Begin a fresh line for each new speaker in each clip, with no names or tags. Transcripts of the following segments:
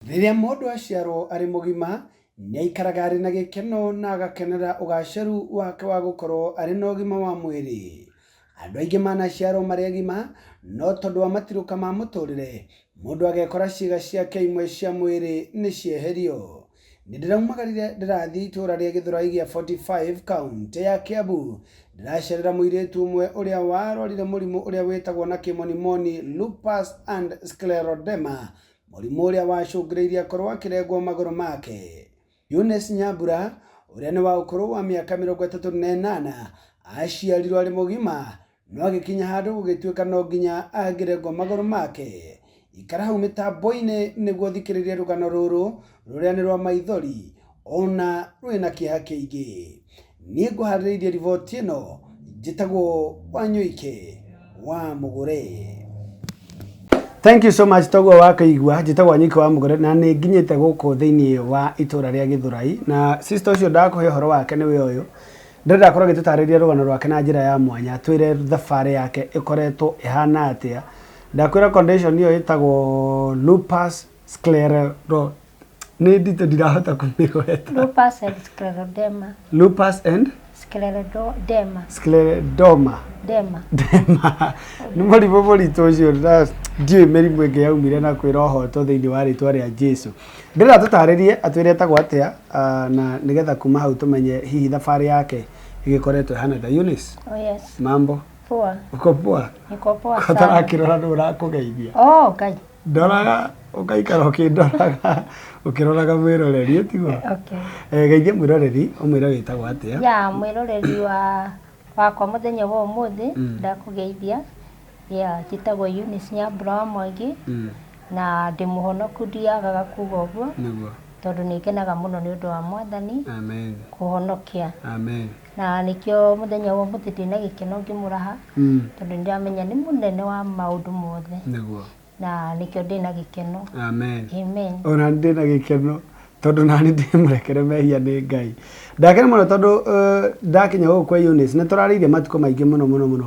Rĩrĩa mũndũ aciarwo arĩ mũgima, nĩ aikaraga arĩ na gĩkeno na agakenera ũgacĩru wake wa gũkorwo arĩ na ũgima wa mwĩrĩ. Andũ aingĩ manaciarwo marĩ agima, no tondũ wa matirũka ma mũtũrĩre, mũndũ agekora ciĩga ciake imwe cia mwĩrĩ nĩ cieherio. Nĩ ndĩraumagarire ndĩrathiĩ itũra rĩa Gĩthũrai gĩa 45 kauntĩ ya Kiambu, ndĩracerera mũirĩtu ũmwe ũrĩa warwarire mũrimũ ũrĩa wĩtagwo na kĩmonimoni lupus and scleroderma, mũrimũ ũrĩa wacũngĩrĩirie akorwo akĩrengwo magũrũ make. Eunice Nyambura ũrĩa nĩ wa ũkũrũ wa mĩaka 38 aciarirwo arĩ mũgima no agĩkinya handũ gũgĩtuĩka no nginya angĩrengwo magũrũ make. Ikara hau mĩtambo-inĩ nĩguo ũthikĩrĩrie rũgano rũrũ rũrĩa nĩ rwa maithori ona rwĩna kĩeha kĩingĩ. Niĩ ngũharĩrĩirie riboti ĩno njĩtagwo Wanyoike wa Mũgũre. Thank you so much toguo wakĩigua njĩtagwo Wanyoike wa Mũgũre na nĩ nginyĩte gũkũ thĩinĩ wa itũra rĩa Gĩthũrai na sister ũcio ndakũhe ũhoro wake nĩwe ũyũ. Ndĩrenda akorwo agĩtũtarĩria rũgano rwake na njĩra ya mwanya atwĩre thabarĩ yake ĩkoretwo ĩhana atĩa. Ndakwĩra condition ĩyo ĩtagwo lupus sclero nĩ nditũ ndirahota kũmĩgweta.
Lupus and scleroderma.
Lupus and
Scleroderma.
scleroderma.
Dema.
Dema. Nĩ mũrimũ mũritũ ũcio na ndiũĩ mĩrimũ ĩngĩ yaumire na kwĩra ũhoto thĩinĩ wa rĩtwa rĩa Jesu. Ndĩrenda tũtarĩrie atwĩre etagwo atĩa na nĩgetha kuma hau tũmenye hihi thabarĩ yake ĩgĩkoretwo ĩhana atĩa. Eunice,
Oh yes.
mambo?
Poa.
Uko poa?
Niko poa sana.
Ũtarakĩrora nũ ũrakũgeithia?
Oh, Ngai.
Ndoraga ũgaikara ũkĩndoraga ũkĩroraga mwĩroreri tiguo?
Okay.
Eh, geithia mwĩroreri ũmwĩre wĩtagwo atĩa.
Ya mwĩroreri wa wakwa mũthenya wa ũmũthĩ ndakũgeithia. Ya njĩtagwo Eunice Nyambura wa Mwangi na ndĩ mũhonoku ndiagaga kuga ũguo
Nĩguo.
tondũ nĩ ngenaga mũno nĩ ũndũ wa Mwathani
Amen.
kũhonokia
Amen.
na nĩkĩo mũthenya wa ũmũthĩ ndĩna gĩkeno ngĩmũraha tondũ nĩ ndĩramenya nĩ mũnene wa maũndũ mothe
Nĩguo.
na nĩkĩo ndĩna gĩkeno.
Amen.
Amen.
Ona ndĩ na gĩkeno tondũ nani ndĩmũrekere mehia nĩ Ngai. Ndakena mũno tondũ ndakinya gũkũ kwa Eunice nĩ tũrarĩirie matukũ maingĩ mũno mũno mũno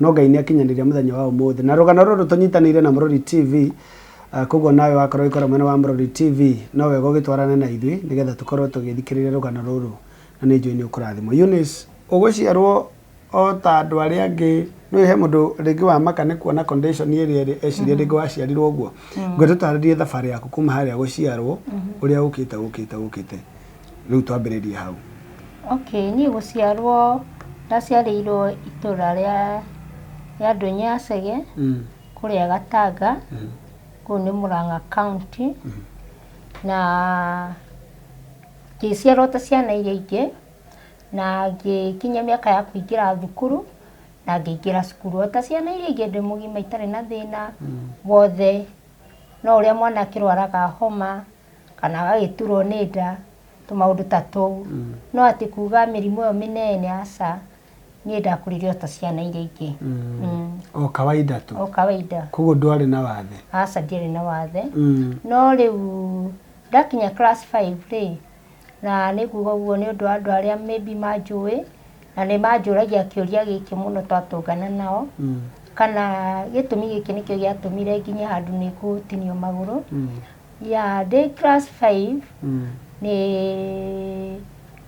no Ngai nĩ akinyanĩria mũthenya wa ũmũthĩ na rũgano rũrũ tũnyitanĩire na Mũrori TV koguo nawe wakorwo ũgĩkora mwena wa Mũrori TV no wega ũgĩtwarane na ithuĩ nĩgetha tũkorwo tũgĩthikĩrĩria rũgano rũrũ na nĩ njũĩ nĩ ũkũrathimwo. Eunice, ũgũciarwo o ta andũ arĩa angĩ nĩ he mũndũ rĩngĩ wamaka nĩ kuona condition ĩrĩa ĩrĩ eciria rĩngĩ waciarirwo ũguo. Ngwenda tũtarĩrie thabarĩ yaku kuma harĩa gũciarwo ũrĩa ũkĩte ũkĩte ũkĩte rĩu twambĩrĩrie hau.
Okay, niĩ gũciarwo ndaciarĩirwo itũra rĩa rĩa Ndũnyũ ya Chege kũrĩa Gatanga kũu nĩ Murang'a County na ngĩciarwo ta ciana iria ingĩ na ngĩkinyia mĩaka ya kũingĩra thukuru na ngĩingĩra cukuru o ta ciana iria ingĩ ndĩ mũgima itarĩ na thĩna wothe no ũrĩa mwana akĩrwaraga homa kana agagĩturwo nĩ nda tũmaũndũ ta tũu no atĩ kuga mĩrimũ ĩyo mĩnene aca niĩ ndakũrire o ta ciana iria ingĩ.
O kawaida tu.
O kawaida.
Koguo ndwarĩ na wathe?
Aca ndiarĩ na wathe. No rĩu ndakinya class 5 rĩ na nĩ nguga ũguo nĩ ũndũ wa andũ arĩa maybe manjũĩ na nĩ manjũragia kĩũria gĩkĩ mũno twatũngana nao kana gĩtũmi gĩkĩ nĩkĩo gĩatũmire nginye handũ nĩ gũtinio magũrũ. Ya ndĩ class 5 nĩ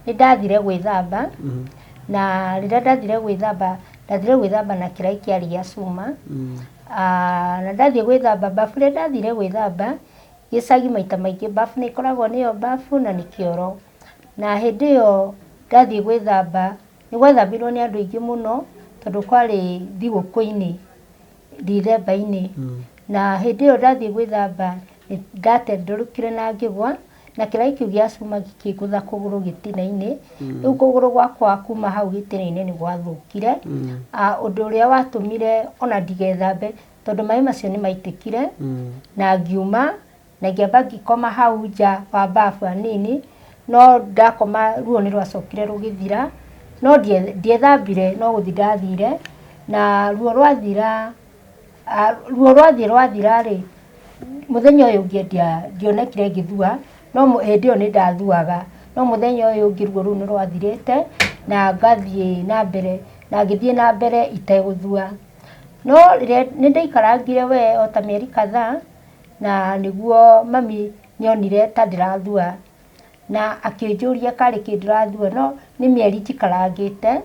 nĩ ndathire gwĩthamba na rĩrĩa ndathire gwĩthamba ndathire gwĩthamba na kĩraĩ kĩarĩ gĩa cuma na ndathiĩ gwĩthamba bafu rĩrĩa ndathire gwĩthamba gĩcagi maita maingĩ bafu nĩ ĩkoragwo nĩyo bafu na nĩ kĩoro na hĩndĩ ĩyo ndathiĩ gwĩthamba nĩ gwethambirwo nĩ andũ aingĩ mũno tondũ kwarĩ thigũkũ-inĩ Dithemba-inĩ na hĩndĩ ĩyo ndathiĩ gwĩthamba nĩ ndatendũrũkire na ngĩgwa na kĩraĩ kĩu gĩa cuma gĩkĩngũtha kũgũrũ gĩtina-inĩ rĩu kũgũrũ gwakwa kuma hau gĩtina-inĩ nĩ gwathũkire ũndũ ũrĩa watũmire ona ndigethambe tondũ maĩ macio nĩ maitĩkire na ngiuma na ngĩamba ngĩkoma hau nja wa bafu hanini no ndakoma ruo nĩ rwacokire rũgĩthira no ndiethambire no gũthiĩ ndathire na ruo rwathira ruo rwathiĩ rwathira rĩ mũthenya ũyũ ũngĩ ndionekire ngĩthua no hĩndĩ ĩyo nĩ ndathuaga no mũthenya ũyũ ũngĩ ruo rũu nĩ rwathirĩte na ngathiĩ na mbere na ngĩthiĩ na mbere itegũthua no rĩrĩa nĩ ndaikarangire we o ta mĩeri kadhaa na nĩguo mami nĩonire ta ndĩrathua na akĩnjũria karĩ kĩ ndĩrathua, no nĩ mĩeri njikarangĩte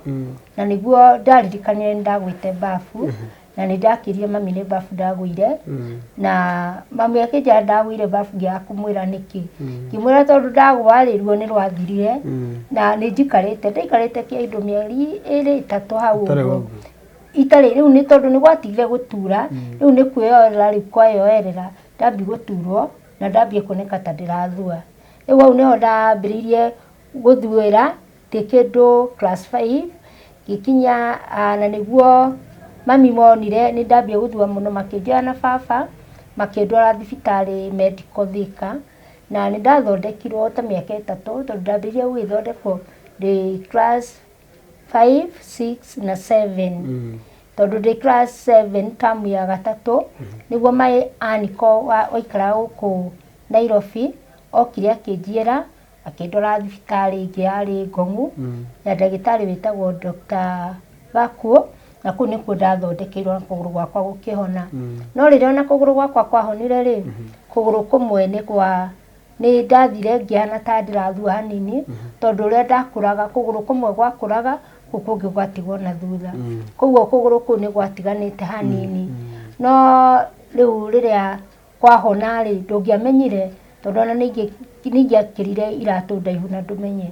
na nĩguo ndaririkanire nĩ ndagwĩte bafu na nĩ ndakĩrie mami nĩ bafu ndagũire na mami akĩnjĩra ndagũire bafu ngĩaga kũmwĩra nĩkĩ, ngĩmwĩra tondũ ndagũa rĩ ruo nĩ rwathirire na nĩ njikarĩte ndaikarĩte kĩndũ mĩeri ĩrĩ ĩtatũ hau ũguo itarĩ rĩu nĩ tondũ nĩ gwatigire gũtura rĩu nĩ kwĩyoerera rĩu kweyoerera ndambia gũturwo na ndambia kuoneka ta ndĩrathua. Rĩu hau nĩho ndambĩrĩirie gũthuĩra ndĩ kĩndũ class 5 ngĩkinya na nĩguo mami monire nĩ ndambia gũthua mũno makĩnjoya na baba makĩndwara thibitarĩ medical Thika na nĩ ndathondekirwo ta mĩaka 3 tondũ ndambĩrĩirie gũgĩthondekwo ndĩ class 5, 6 na 7 tondũ ndĩ class 7 tamu ya gatatũ nĩguo my aniko waikaraga gũkũ Nairobi okire akĩnjiĩra akĩndwara thibitarĩ ĩngĩ yarĩ Ngong'u ya ndagĩtarĩ wĩtagwo Dr. Gakuo na kũu nĩkuo ndathondekeirwo na kũgũrũ gwakwa gũkĩhona. No rĩrĩa ona kũgũrũ gwakwa kwahonire rĩ, kũgũrũ kũmwe nĩ kwa nĩ ndathire ngĩhana ta ndĩrathua hanini tondũ ũrĩa ndakũraga kũgũrũ kũmwe gwakũraga kũu kũngĩ gwatigwo na thutha, koguo kũgũrũ kũu nĩ gwatiganĩte hanini. No rĩu rĩrĩa kwahona rĩ ndũngĩamenyire tondũ ona nĩ ingĩakĩrire iratũ ndaihu na ndũmenye.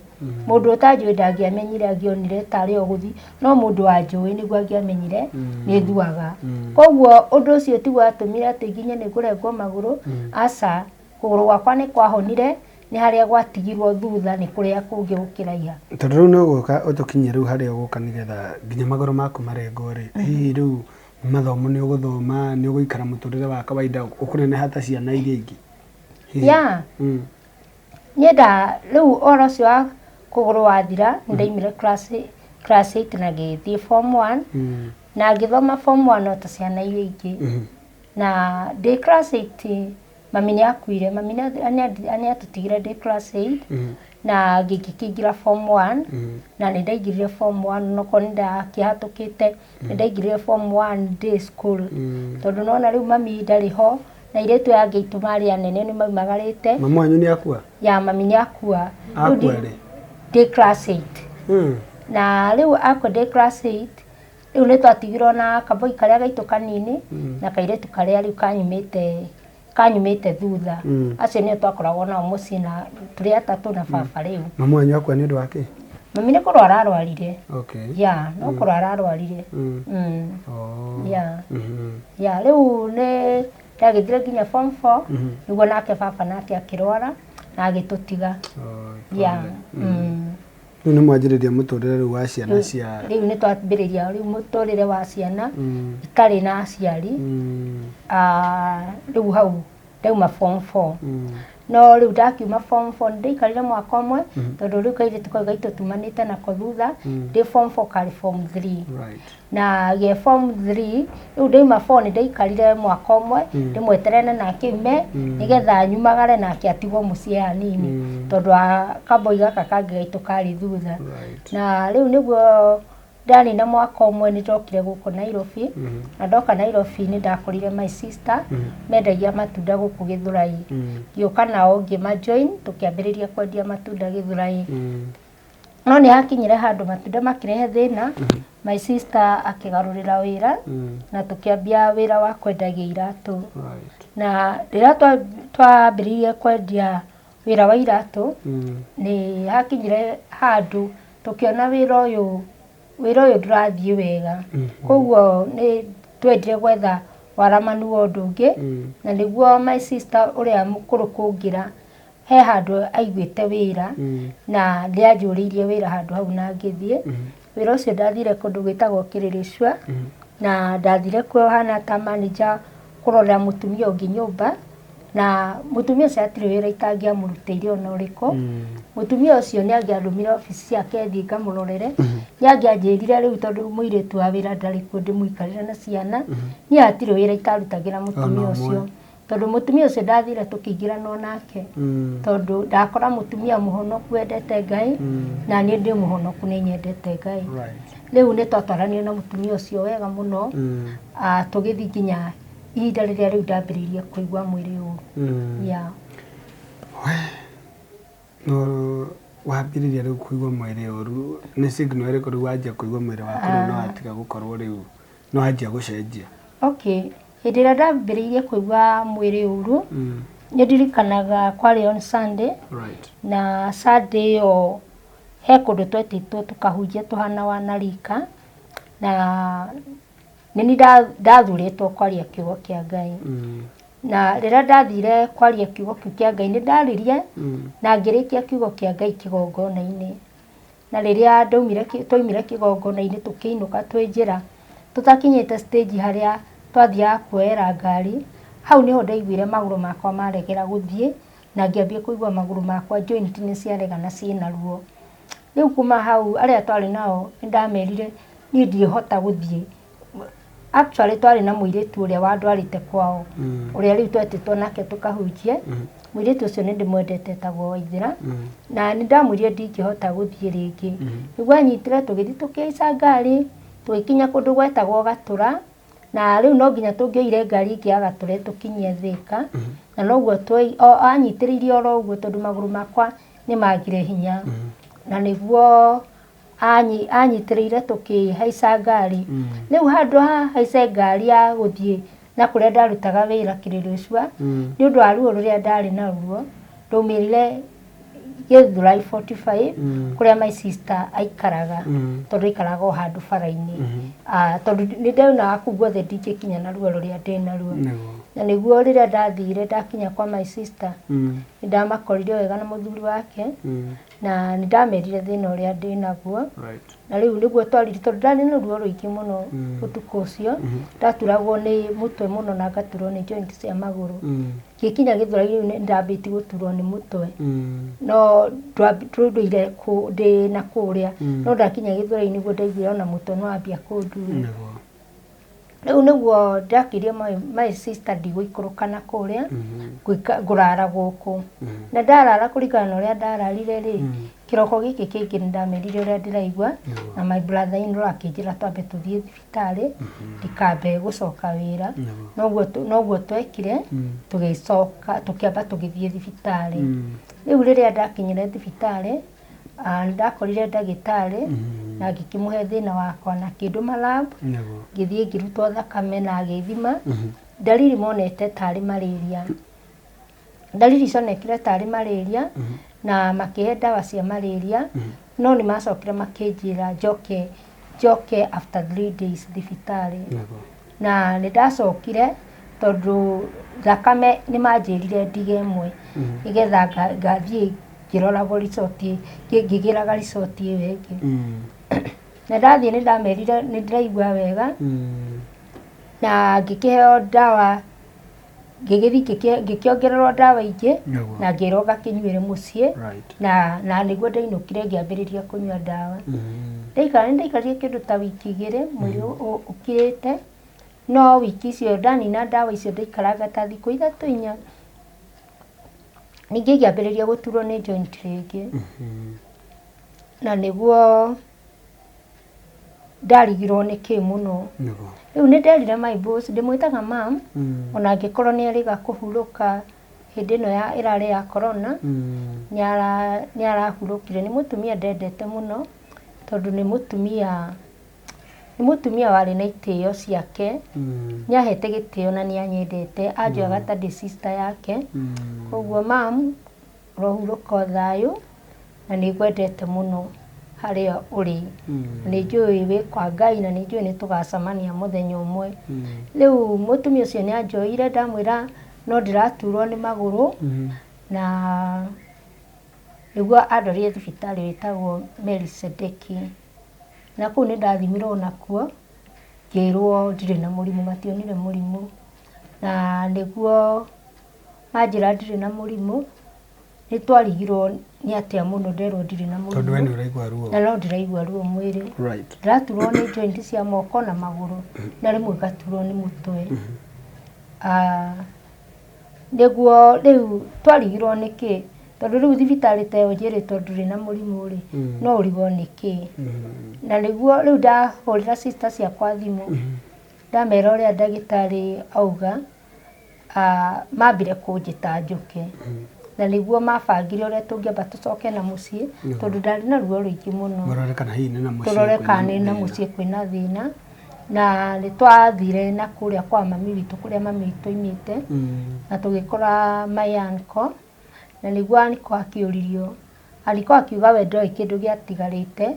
Mũndũ ũtanjũĩ ndangĩamenyire, angĩonire tarĩ o gũthiĩ, no mũndũ wanjũĩ nĩguo angĩamenyire nĩ thuaga. Koguo ũndũ ũcio tiguo watũmire atĩ nginye nĩ ngũrengwo magũrũ, aca, kũgũrũ gwakwa nĩ kwahonire nĩ harĩa gwatigirwo thutha nĩ kũrĩa kũngĩ gũkĩraiha.
Tondũ rĩu nĩ ũgũka ũtũkinyie rĩu harĩa ũgũka nĩgetha nginya magũrũ maku marengwo rĩ, hihi rĩu mathomo nĩ ũgũthoma, nĩ ũgũikara mũtũrĩre wa kawaida ũkũneneha ta ciana iria ingĩ?
Ya niĩ nda rĩu ũhoro ũcio wa kũgũrũ wathira nĩ ndaimire class 8 na ngĩthiĩ form 1 na ngĩthoma form 1 o ta ciana iria ingĩ. Na ndĩ class 8 mami nĩ akuire, mami nĩ atũtigire ndĩ class 8 na ngĩkĩingĩra form 1 na nĩ ndaingĩrire form 1 onokorwo nĩ ndakĩhatũkĩte nĩ ndaingĩrire form 1 day school tondũ nona rĩu mami ndarĩ ho na airĩtu aya angĩ aitũ marĩ anene nĩ maumagarĩte.
Mamu wanyu nĩ akua?
Ya mami nĩ akua.
Akua rĩ?
Ndĩ class 8. Na rĩu akua ndĩ class 8 rĩu nĩ twatigirwo na kaboi karĩa gaitũ kanini na kairĩtu karĩa rĩu kanyumĩte thutha. Acio nĩo twakoragwo nao mũciĩ na tũrĩ atatũ na baba rĩu.
Mamu wanyu akua nĩ ũndũ wa kĩ?
Mami nĩ kũrwara arwarire.
Okay.
Ya, no kũrwara arwarire. Ya. Ya, rĩu nĩ ndagĩthire nginya form 4 nĩguo nake baba nake akĩrwara na agĩtũtiga. Ya.
Rĩu nĩ mwanjĩrĩria mũtũrĩre rĩu wa ciana cia
rĩu nĩ twambĩrĩria rĩu mũtũrĩre wa ciana itarĩ na aciari. Rĩu hau ndauma form 4. No rĩu ndakiuma form 4 nĩ ndaikarire mwaka ũmwe tondũ rĩu kairĩtu kau gaitũ tumanĩte nako thutha ndĩ form 4 karĩ form 3. Na gĩ form 3 rĩu ndauma 4 nĩ ndaikarire mwaka ũmwe ndĩmweterere nake aume nĩgetha nyumagare nake atigwo mũciĩ hanini tondũ wa kaboi gaka kangĩ gaitũ karĩ thutha. Na rĩu nĩguo ndanina mwaka ũmwe nĩ ndokire gũkũ Nairobi na ndoka Nairobi nĩ ndakorire my sister mendagia matunda gũkũ Gĩthũrai. Ngĩũka nao ngĩma join tũkĩambĩrĩria kwendia matunda Gĩthũrai. No nĩ hakinyire handũ matunda makĩrehe thĩna, my sister akĩgarũrĩra wĩra na tũkĩambia wĩra wa kwendagia iratũ. Na rĩrĩa twambĩrĩirie kwendia wĩra wa iratũ nĩ hakinyire handũ tũkĩona wĩra ũyũ ndũrathiĩ wega. Koguo nĩ twendire gwetha waramanu wa ũndũ ũngĩ na nĩguo my sister ũrĩa mũkũrũ kũngĩra he handũ aiguĩte wĩra na nĩ anjũrĩirie wĩra handũ hau na ngĩthiĩ. Wĩra ũcio ndathire kũndũ gwĩtagwo Kĩrĩrĩcua na ndathire kuo hana ta manager kũrora mũtumia ũngĩ nyũmba na mũtumia ũcio hatirĩ wĩra itangĩamũrutĩire ona ũrĩkũ. Mũtumia ũcio nĩ angĩandũmire obici ciake thiĩ ngamũrorere. Nĩ angĩanjĩrire rĩu tondũ mũirĩtu wa wĩra ndarĩ kuo ndĩmũikarĩre na ciana, niĩ hatirĩ wĩra itarutagĩra mũtumia ũcio tondũ mũtumia ũcio ndathire tũkĩingĩranwo nake tondũ ndakora mũtumia mũhonoku wendete Ngai na niĩ ndĩ mũhonoku nĩ nyendete Ngai. Rĩu nĩ twatwaranire na mũtumia ũcio wega mũno tũgĩthiĩ nginya ihinda rĩrĩa rĩu ndambĩrĩirie kũigua mwĩrĩ ũru. Ya.
No wambĩrĩria rĩu kũigua mwĩrĩ ũru, nĩ signal ĩrĩkũ rĩu wanjia kũigua mwĩrĩ waku rĩu no watiga gũkorwo rĩu no wanjia gũcenjia?
Okay, hĩndĩ ĩrĩa ndambĩrĩirie kũigua mwĩrĩ ũru, nĩ ndirikanaga kwarĩ on Sunday. Na Sunday ĩyo he kũndũ twetĩtwo tũkahunjie tũhana wanarika, na nĩ niĩ ndathurĩtwo kwaria kiugo kĩa Ngai. Na rĩrĩa ndathire kwaria kiugo kĩu kĩa Ngai, nĩ ndaririe na ngĩrĩkia kiugo kĩa Ngai kĩgongona-inĩ. Na rĩrĩa twaumire kĩgongona-inĩ tũkĩinũka twĩ njĩra, tũtakinyĩte stage harĩa twathiaga kuoera ngari, hau nĩho ndaiguire magũrũ makwa maregera gũthiĩ, na ngĩambia kũigua magũrũ makwa joint nĩ ciaregana ciĩna ruo. Rĩu kuma hau arĩa twarĩ nao nĩ ndamerire niĩ ndingĩhota gũthiĩ. Actually twarĩ na mũirĩtu ũrĩa wandwarĩte kwao, ũrĩa rĩu twetĩtwo nake tũkahunjie. Mũirĩtu ũcio nĩ ndĩmwendete, etagwo Waithĩra. Na nĩ ndamwĩrire ndingĩhota gũthiĩ rĩngĩ. Nĩguo anyitire tũgĩthiĩ tũkĩhaica ngari, tũgĩkinya kũndũ gwetagwo Gatũra, na rĩu no nginya tũngĩoire ngari ĩngĩ ya Gatũra ĩtũkinyie Thĩka. Na noguo anyitĩrĩirie oro ũguo tondũ magũrũ makwa nĩ magire hinya. Na nĩguo anyitĩrĩire tũkĩhaica ngari. Rĩu handũ ha haice ngari ya gũthiĩ na kũrĩa ndarutaga wĩra Kĩrĩrĩcua, nĩ ũndũ wa ruo rũrĩa ndarĩ naruo, ndaumĩrire Gĩthũrai 45, kũrĩa my sister aikaraga, tondũ aikaraga o handũ bara-inĩ. Tondũ nĩ ndonaga kũu guothe ndingĩkinya na ruo rũrĩa ndĩnaruo. Na nĩguo rĩrĩa ndathire ndakinya kwa my sister, nĩ ndamakorire wega na mũthuri wake, na nĩ ndamerire thĩna ũrĩa ndĩnaguo. Na rĩu nĩguo twarire, tondũ ndarĩ na ruo rũingĩ mũno ũtukũ ũcio, ndaturagwo nĩ mũtwe mũno na ngaturwo nĩ joint cia magũrũ. Ngĩkinya Gĩthũrai rĩu nĩ ndambĩtie gũturwo nĩ mũtwe. No ndũire ndĩ na kũrĩa, no ndakinya Gĩthũrai nĩguo ndaiguire ona mũtwe nĩ wambia kũndura. Rĩu nĩguo ndakirie my sister ndigũikũrũka na kũrĩa, ngũrara gũkũ. Na ndarara kũringana na ũrĩa ndararire rĩ, kĩroko gĩkĩ kĩngĩ nĩ ndamerire ũrĩa ndĩraigua, na my brother in law akĩnjĩra twambe tũthiĩ thibitarĩ, ndikambe gũcoka wĩra. Noguo twekire, tũgĩcoka tũkĩamba tũgĩthiĩ thibitarĩ. Rĩu rĩrĩa ndakinyire thibitarĩ, ndakorire ndagĩtarĩ, na ngĩkĩmũhe thĩna wakwa na akĩndũma lab, ngĩthiĩ ngĩrutwo thakame na agĩthima. Ndariri monete tarĩ malaria. Ndariri cionekire tarĩ malaria, na makĩhe ndawa cia malaria, no nĩ macokire makĩnjĩra njoke after 3 days thibitarĩ. Na nĩ ndacokire tondũ thakame nĩ manjĩrire ndige ĩmwe, nĩgetha ngathiĩ ngĩroragwo result, ngĩgĩraga result ĩyo ĩngĩ. Na ndathiĩ nĩ ndamerire nĩ ndĩraigua wega, na ngĩkĩheo ndawa, ngĩgĩthiĩ ngĩkĩongererwo ndawa ingĩ, na ngĩrwo ngakĩnyuĩre mũciĩ. Na nĩguo ndainũkire ngĩambĩrĩria kũnyua ndawa. Ndaikara nĩ ndaikarire kĩndũ ta wiki igĩrĩ mwĩrĩ ũkirĩte, no wiki icio ndanina ndawa icio ndaikaranga ta thikũ ithatũ inya, ningĩ ngĩambĩrĩria gũturwo nĩ joint rĩngĩ. Na nĩguo ndarigirwo nĩ kĩ mũno. Rĩu nĩ nderire my boss, ndĩmwĩtaga mam, ona angĩkorwo nĩ erĩga kũhurũka hĩndĩ ĩno ya ĩrarĩ ya corona, nĩ arahurũkire. Nĩ mũtumia ndendete mũno, tondũ nĩ mũtumia warĩ na itĩo ciake, nĩ ahete gĩtĩo na nĩ anyendete, anjoyaga ta ndĩ sister yake. Koguo mam, ũrohurũka o thayũ, na nĩ ngwendete mũno harĩa ũrĩ. Nĩ njũĩ wĩ kwa Ngai, na nĩ njũĩ nĩ tũgacemania mũthenya ũmwe. Rĩu mũtumia ũcio nĩ anjoire, ndamwĩra no ndĩraturwo nĩ magũrũ, na nĩguo andorire thibitarĩ wĩtagwo Melisedeki. Na kũu nĩ ndathimirwo nakuo, ngĩrwo ndirĩ na mũrimũ, mationire mũrimũ. Na nĩguo manjĩra ndirĩ na mũrimũ, nĩ twarigirwo nĩ atĩa mũno nderwo ndirĩ na mũrimũ.
Tondũ we nĩ ũraigua ruo.
Na no ndĩraigua ruo mwĩrĩ. Ndĩraturwo nĩ joint cia moko na magũrũ, na rĩmwe ngaturwo nĩ mũtwe. Nĩguo rĩu twarigirwo nĩ kĩ, tondũ rĩu thibitarĩ ta ĩyo njĩrĩtwo ndũrĩ na mũrimũ rĩ, no ũrigwo nĩ kĩ. Na nĩguo rĩu ndahũrĩra sister ciakwa thimũ, ndamera ũrĩa ndagĩtarĩ auga, mambire kũnjĩta njũke. Na nĩguo mabangire ũrĩa tũngĩamba tũcoke na mũciĩ, tondũ ndarĩ na ruo rũingĩ mũno.
Mũrore kana hihi nĩ na mũciĩ
Tũrore
kwĩna
kana nĩ na
thĩna.
Mũciĩ kwĩna thĩna. Na nĩ twathire na kũrĩa kwa mami witũ, kũrĩa mami witũ oimĩte, na tũgĩkora my uncle, na nĩguo uncle akĩũririo, uncle akiuga we ndoĩ kĩndũ gĩatigarĩte,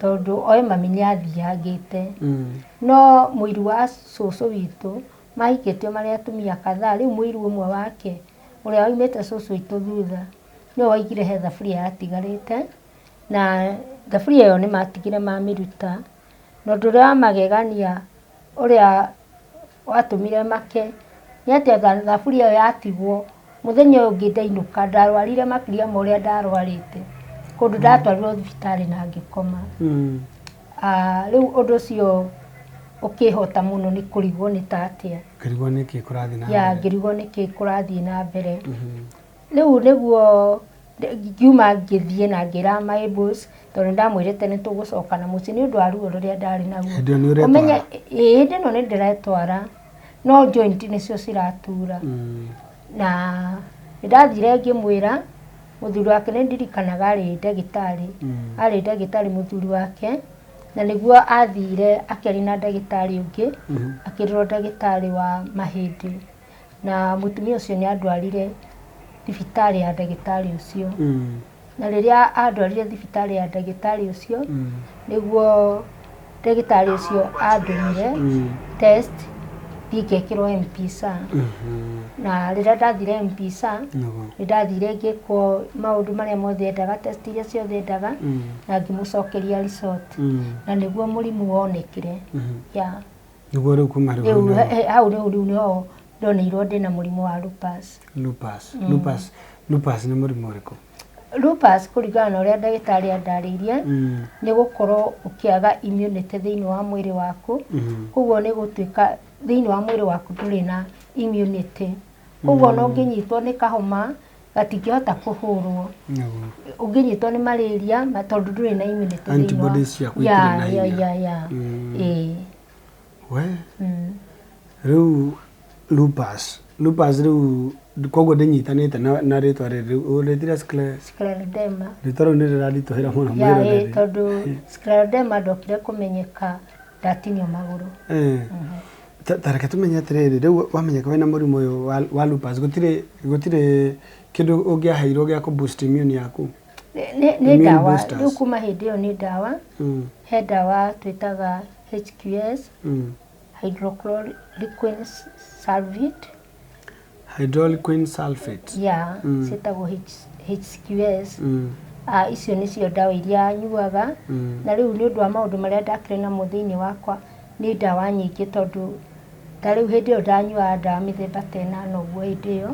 tondũ oĩ mami nĩ athiangĩte. No mũiru wa cũcũ witũ, mahikĩtio marĩ atumia kadhaa, rĩu mũiru ũmwe wake ũrĩa waumĩte cũcũ witũ thutha nĩwe waigire he thaburia yatigarĩte, na thaburia ĩyo nĩ matigire mamĩruta. Na ũndũ ũrĩa wa magegania ũrĩa watũmire make nĩ atĩ thaburia ĩyo yatigwo, mũthenya ũyũ ũngĩ ndainũka ndarwarire makĩria ma ũrĩa ndarwarĩte, kũndũ ndatwarirwo thibitarĩ na ngĩkoma. Ah, rĩu ũndũ ũcio ũkĩhota mũno nĩ kũrigwo nĩ ta atĩa.
Kĩrigwo nĩkĩ kũrathiĩ na
Ya
mbere.
Ngĩrigwo nĩkĩ kũrathiĩ na mbere. Rĩu nĩguo ngiuma ngĩthiĩ na ngĩra my boss, tondũ nĩndamwĩrĩte nĩ tũgũcoka na mũciĩ nĩ ũndũ wa ruo rũrĩa ndarĩ naguo.
Hĩndĩ ĩyo nĩ ũretwara?
Ũmenye, ĩĩ, hĩndĩ ĩno nĩ ndĩretwara, no joint nĩcio ciratura. Na nĩ ndathire ngĩmwĩra mũthuri wake, nĩ ndirikanaga arĩ ndagĩtarĩ. Arĩ ndagĩtarĩ mũthuri wake, na nĩguo athire akĩaria na ndagĩtarĩ ũngĩ, akĩrĩrwo ndagĩtarĩ wa mahĩndĩ, na mũtumia ũcio nĩ andwarire thibitarĩ ya ndagĩtarĩ ũcio. Na rĩrĩa andwarire thibitarĩ ya ndagĩtarĩ ũcio, nĩguo ndagĩtarĩ ũcio andũmire test thiĩ ngekĩrwo MPSA. Na rĩrĩa ndathire MPSA, nĩ ndathire ngĩkwo maũndũ marĩa mothe endaga, test iria ciothe endaga, na ngĩmũcokeria result. Na nĩguo mũrimũ wonekire ya.
Nĩguo rĩu kuma rĩu
rĩu
hau nĩho-
hau rĩu nĩho ndoneirwo ndĩna mũrimũ wa lupus.
Lupus. Lupus nĩ mũrimũ ũrĩkũ?
Lupus, kũringana na ũrĩa ndagĩtarĩ andarĩirie, nĩ gũkorwo ũkĩaga immunity thĩinĩ wa mwĩrĩ waku. Koguo nĩ gũtuĩka thĩinĩ wa mwĩrĩ waku ndũrĩ na immunity, koguo ona ũngĩnyitwo nĩ kahoma gatingĩhota kũhũrwo. Ũngĩnyitwo nĩ malaria tondũ ndũrĩ na immunity thĩinĩ wa-
Antibodies ciaku
Ya,
itirĩ na
ya,
hinya.
ya. Ĩĩ.
We rĩu lupus rĩu koguo ndĩnyitanĩte na rĩtwa rĩrĩ rĩu ũrĩtire
Scleroderma.
Rĩtwa rĩu nĩ rĩranditũhĩra mũno
Ya, ĩĩ,
mwĩroreri.
Tondũ scleroderma ndokire kũmenyeka ndatinio magũrũ.
Eh. Ta reke tũmenye atĩrĩrĩ, rĩu wamenyeka wĩna mũrimũ ũyũ wa lupus, gũtirĩ kĩndũ ũngĩaheirwo gĩa kũ boost immune yaku?
Nĩ
Immune
ndawa.
boosters.
Rĩu kuma hĩndĩ ĩyo nĩ ndawa. He ndawa twĩtaga HQS, hydrochloroquine sulfate.
Hydroxyquine sulfate.
Ya, ciĩtagwo HQS. Ah, icio nĩcio ndawa iria nyuaga. Na rĩu nĩ ũndũ wa maũndũ marĩa ndakĩrĩ namo thĩinĩ wakwa, nĩ ndawa nyingĩ, tondũ ta rĩu hĩndĩ ĩyo ndanyuaga ndawa mĩthemba ta ĩnana ũguo hĩndĩ ĩyo.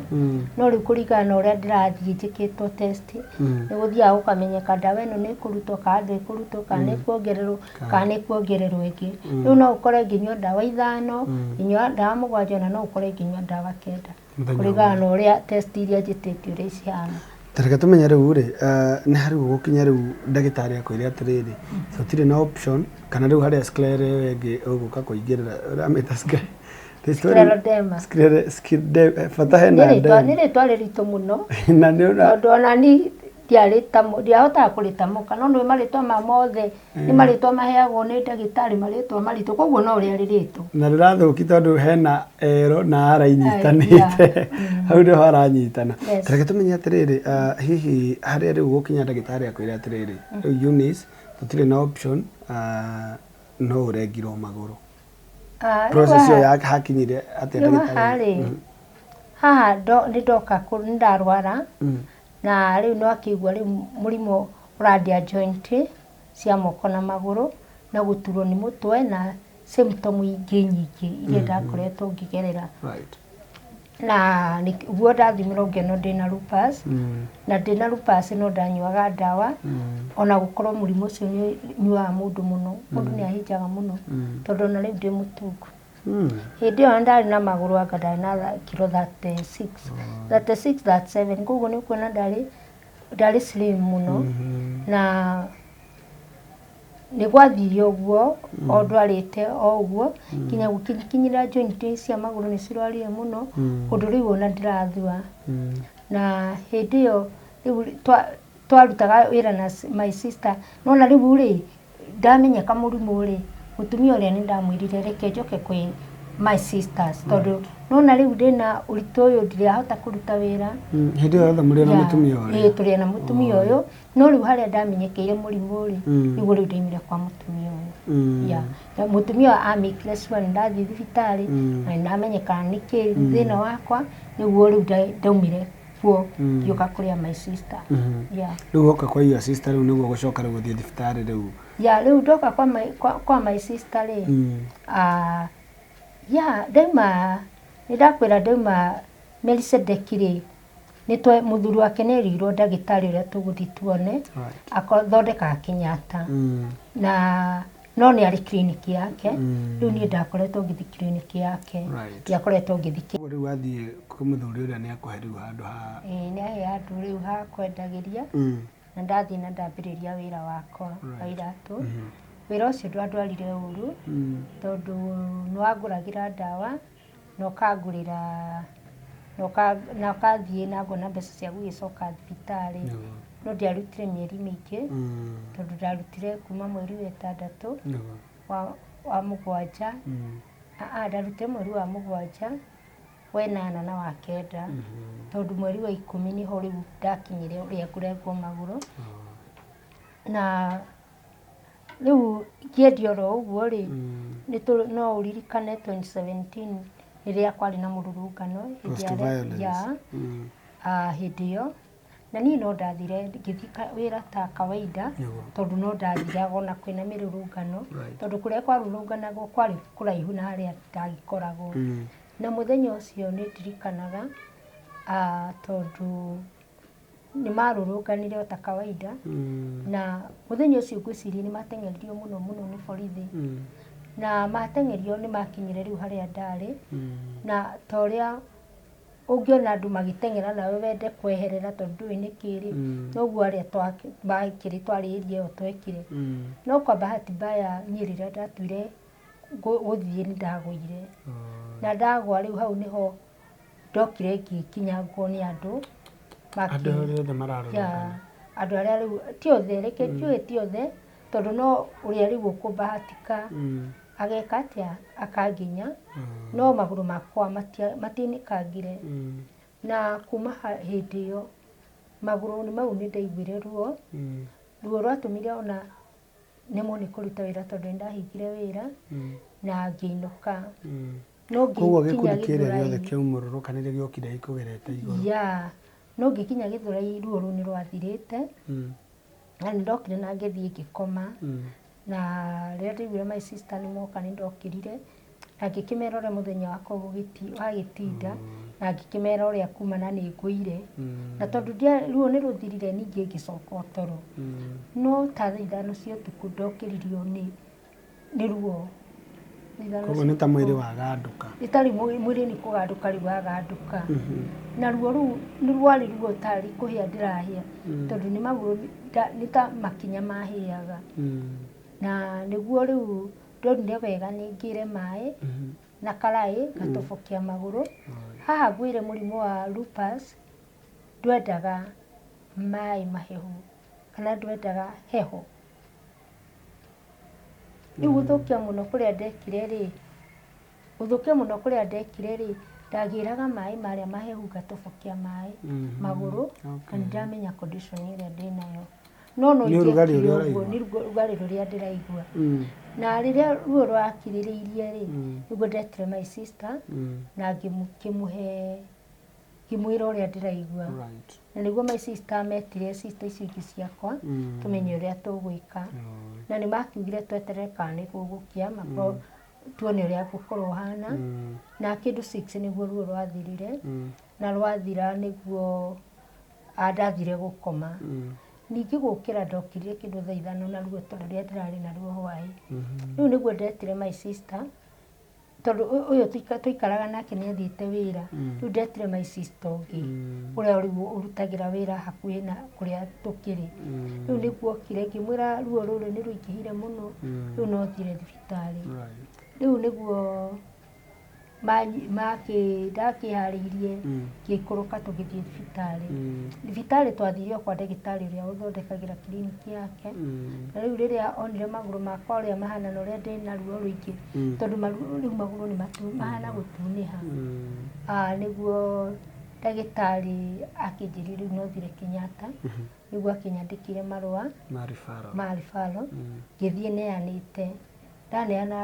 No rĩu kũringana na ũrĩa ndĩrathiĩ njĩkĩtwo test, nĩ gũthiaga gũkamenyeka ndawa ĩno nĩ ĩkũrutwo kana ndĩkũrutwo, kana nĩ ĩkuongererwo kana nĩ ĩkuongererwo ĩngĩ. Rĩu no ũkore ngĩnyua ndawa 5, ngĩnyua ndawa 7, ona no ũkore ngĩnyua ndawa 9,
Mũthenya.
Kũringana na ũrĩa test iria njĩtĩtio ũrĩa cihana.
Ta reke tũmenye rĩu rĩ, nĩ harĩ gũkinya rĩu ndagĩtarĩ akwĩre atĩrĩrĩ, tũtirĩ na option, kana rĩu harĩa sclera ĩyo ĩngĩ ũgũka kũingĩrĩra, ũramĩta
Scleroderma.
Bata hena
Nĩ rĩtwa
dem.
Nĩ rĩtwa rĩritũ mũno.
Na nĩ ũra
Tondũ ona ni ndiahotaga kũrĩtamũka, no nĩ marĩtwa ma mothe, nĩ marĩtwa maheagwo nĩ ndagĩtarĩ, marĩtwa maritũ, koguo no ũrĩa rĩrĩtwo.
Na rĩrathũki tondũ hena ero na ara inyitanĩte hau nĩho haranyitana.
Yes.
Ta reke tũmenye atĩrĩrĩ, hihi harĩa rĩu gũkinya ndagĩtarĩ akwĩre atĩrĩrĩ, rĩu Eunice, tũtirĩ na option, no ũrengirwo magũrũ.
Ah, rĩu
Process ĩyo
haha
hakinyire atĩa
rĩu
ndagĩtarĩ?
Haha rĩ, haha nĩ ndoka nĩ ndarwara, na rĩu no akĩigua rĩu mũrimũ ũrandĩa joint cia moko na magũrũ, na gũturwo nĩ mũtwe na symptom ingĩ nyingĩ iria ndakoretwo ngĩgerera. Na nĩguo ndathimirwo ngĩonwo ndĩna lupus. Na ndĩna lupus no ndanyuaga ndawa, ona gũkorwo mũrimũ ũcio nĩ ũnyuaga mũndũ mũno, mũndũ nĩ ahĩnjaga mũno, tondũ ona rĩu ndĩ mũtungu. Hĩndĩ ĩyo ndarĩ na magũrũ anga ndarĩ na kiro 36, 36, 37, koguo nĩ ũkuona ndarĩ slim mũno. Na nĩ gwathire ũguo o ndwarĩte o ũguo nginya gũkinyĩra joint cia magũrũ nĩ cirwarire mũno, ũndũ rĩu ona ndĩrathua. Na hĩndĩ ĩyo rĩu twarutaga wĩra na my sister, nona rĩu rĩ ndamenyeka mũrimũ rĩ, mũtumia ũrĩa nĩ ndamwĩrire reke njoke kwĩ my sisters, tondũ nona rĩu ndĩna ũritũ ũyũ ndirahota kũruta wĩra.
Hĩndĩ ĩyo yothe mũrĩ na mũtumia ũrĩa?
Ĩĩ, tũrĩ na mũtumia ũyũ, no rĩu harĩa ndamenyekeire mũrimũ rĩ, nĩguo rĩu ndaimire kwa mũtumia ũyũ. Yeah. Na mũtumia ũyũ amĩkire sure nĩ ndathiĩ thibitarĩ na nĩ ndamenyekana nĩkĩ thĩna wakwa, nĩguo rĩu ndaumire kuo ngĩũka kũrĩa my sister. Yeah.
Rĩu woka kwa your sister rĩu nĩguo gũcoka rĩu gũthiĩ thibitarĩ rĩu?
Yeah, rĩu ndoka kwa my sister rĩ, yeah, ndauma nĩ ndakwĩra ndauma Melisedeki rĩ, nĩ mũthuri wake nĩ erĩirwo ndagĩtarĩ ũrĩa tũgũthiĩ tuone, athondekaga Kenyatta, na no nĩ arĩ kiriniki yake. Rĩu niĩ ndakoretwo ngĩthiĩ kiriniki yake, ndiakoretwo ngĩthiĩ.
Rĩu wathiĩ kwĩ mũthuri ũrĩa nĩ akũhe rĩu handũ ha?
Ĩĩ, nĩ ahe handũ rĩu ha kwendagĩria, na ndathiĩ na ndambĩrĩria wĩra wakwa wa iratũ. Wĩra ũcio ndwandwarire ũru, tondũ nĩ wangũragĩra ndawa na ũkangũrĩra na ũkathiĩ na ngona mbeca cia gũgĩcoka thibitarĩ. No ndiarutire mĩeri mĩingĩ, tondũ ndarutire kuma mweri wa 6 wa 7. Ndarutire mweri wa 7, wa 8 na wa 9, tondũ mweri wa 10 nĩho rĩu ndakinyire ũrĩa ngũrengwo magũrũ. Na rĩu ngĩendia oro ũguo rĩ, no ũririkane 2017 rĩrĩa kwarĩ na mũrũrũngano hĩndĩ ĩyo, na niĩ no ndathire ngĩthiĩ wĩra ta kawaida, tondũ no ndathiaga ona kwĩna mĩrũrũngano, tondũ kũrĩa kwarũrũnganagwo kwarĩ kũraihu na harĩa ndagĩkoragwo. Na mũthenya ũcio nĩ ndirikanaga, tondũ nĩ marũrũnganire o ta kawaida, na mũthenya ũcio ngwĩciria nĩ mateng'eririo mũno mũno nĩ borithi, na mateng'erio nĩ makinyire rĩu harĩa ndarĩ, na ta ũrĩa ũngĩona andũ magĩteng'era nawe wende kweherera tondũ ndũĩ nĩkĩ rĩ, noguo arĩa makĩrĩ twarĩ area ĩyo twekire. No kwa bahati mbaya niĩ rĩrĩa ndatuire gũthiĩ nĩ ndagũire, na ndagwa rĩu hau nĩho ndokire ngĩkinyangwo nĩ andũ.
Andũ arĩa othe mararũrũngana?
Andũ arĩa rĩu ti othe, reke njuge ti othe, tondũ no ũrĩa rĩu ũkũbahatika ageka atĩa akanginya, no magũrũ makwa matianĩkangire. Na kuma hĩndĩ ĩyo magũrũ mau nĩ ndaiguire ruo, ruo rwatũmire ona nemwo nĩ kũruta wĩra, tondũ nĩ ndahingire wĩra na ngĩinũka. No
Koguo gĩkundi kĩrĩa gĩothe kĩaumũrũrũkanire gĩokire gĩkũgerete igũrũ?
Yeah, no ngĩkinya Gĩthũrai ruo rũu nĩ rwathirĩte, na nĩ ndokire na ngĩthiĩ ngĩkoma. Na rĩrĩa ndaiguire my sister nĩ moka nĩ ndokĩrire na ngĩkĩmera ũrĩa mũthenya wakwa wagĩtinda, na ngĩkĩmera ũrĩa kuma na nĩ ngũire, na tondũ ruo nĩ rũthirire ningĩ ngĩcoka o toro. No ta thaa 5 cia ũtukũ ndokĩririo nĩ ruo.
Koguo nĩ ta mwĩrĩ wagandũka?
Ĩtarĩ mwĩrĩ nĩ kũgandũka rĩu wagandũka. Na ruo rũu nĩ rwarĩ ruo tarĩ kũhĩa ndĩrahĩa, tondũ nĩ magũrũ nĩ ta makinya mahĩaga. Na nĩguo rĩu ndonire wega nĩ ngĩre maĩ na karaĩ ngatobokia magũrũ. Haha ngwĩre mũrimũ wa lupus ndwendaga maĩ mahehu kana ndwendaga heho. Rĩu gũthũkia mũno kũrĩa ndekire rĩ, gũthũkia mũno kũrĩa ndekire rĩ, ndagĩraga maĩ marĩa mahehu ngatobokia maĩ magũrũ, na nĩ ndamenya condition ĩrĩa ndĩnayo. No no
Nĩ ũrugarĩ ũrĩa ũraigua?
Nĩ ũrugarĩ rũrĩa ndĩraigua. Na rĩrĩa ruo rwakirĩrĩirie rĩ, nĩguo ndetire my sister na ngĩmũhe, ngĩmwĩra ũrĩa ndĩraigua. Na nĩguo my sister metire sister icio ingĩ ciakwa, tũmenye ũrĩa tũgwĩka. Na nĩ makiugire tweterere kana nĩ gũgũkĩa, makorwo tuone ũrĩa ngũkorwo hana. Na kĩndũ 6 nĩguo ruo rwathirire, na rwathira nĩguo ndathire gũkoma. Ningĩ gũkĩra ndokĩrire kĩndũ thaa 5 na ruo tondũ rũrĩa ndĩrarĩ naruo hwaĩ. Rĩu nĩguo ndetire my sister, tondũ ũyũ tũikaraga nake nĩ athiĩte wĩra. Rĩu ndetire my sister ũngĩ, ũrĩa rĩu ũrutagĩra wĩra hakuhĩ na kũrĩa tũkĩrĩ. Rĩu nĩguo okire ngĩmwĩra ruo rũrũ nĩ rũingĩhire mũno, rĩu no thire thibitarĩ. Rĩu nĩguo Ndakĩharĩirie ngĩikũrũka tũgĩthiĩ thibitarĩ. Thibitarĩ twathire o kwa ndagĩtarĩ ũrĩa ũthondekagĩra kiriniki yake. Na rĩu rĩrĩa onire magũrũ makwa ũrĩa mahana na ũrĩa ndĩna ruo rũingĩ, tondũ rĩu magũrũ nĩ mahana gũtunĩha. Nĩguo ndagĩtarĩ akĩnjĩrire rĩu no thire Kenyatta, nĩguo akĩnyandĩkĩire marũa ma referral. Ngĩthiĩ neanĩte, ndaneana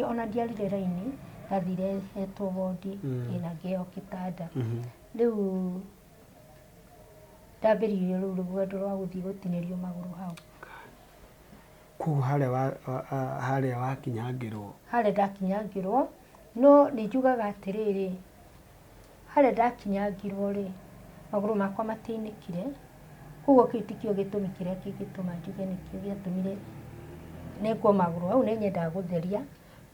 ona ndiarire raini, ndathire hetwo wondi na ngĩheo gĩtanda. Rĩu ndambĩrĩirie rĩu rũgendo rwa gũthiĩ gũtinĩrio magũrũ hau.
Koguo harĩa wakinyangĩrwo?
Harĩa ndakinyangĩrwo, no nĩ njugaga atĩrĩrĩ, harĩa ndakinyangirwo rĩ, magũrũ makwa matiainĩkire, koguo kĩu tikĩo gĩtũmi kĩrĩa kĩngĩtũma njuge nĩkĩo gĩatũmire nengwo magũrũ. Hau nĩ nyendaga gũtheria,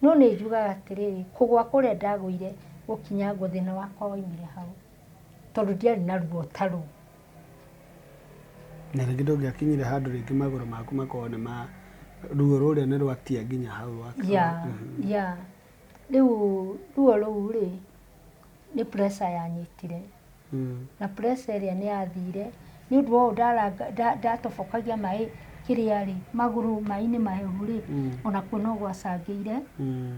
no nĩ njugaga atĩrĩrĩ, kũgwa kũrĩa ndagũire gũkinyangwo thĩna wakwa waumire hau, tondũ ndiarĩ na ruo ta rũu.
Na rĩngĩ ndũngĩakinyire handũ rĩngĩ magũrũ maku makorwo nĩ ma ruo rũrĩa nĩ rwatia nginya hau.
Ya, rĩu ruo rũu rĩ, nĩ pressure yanyitire. Na pressure ĩrĩa nĩ yathire nĩ ũndũ wa ũũ ndatobokagia maĩ kĩrĩa rĩ, magũrũ maĩ-inĩ mahehu rĩ, onakuo no gwacangĩire,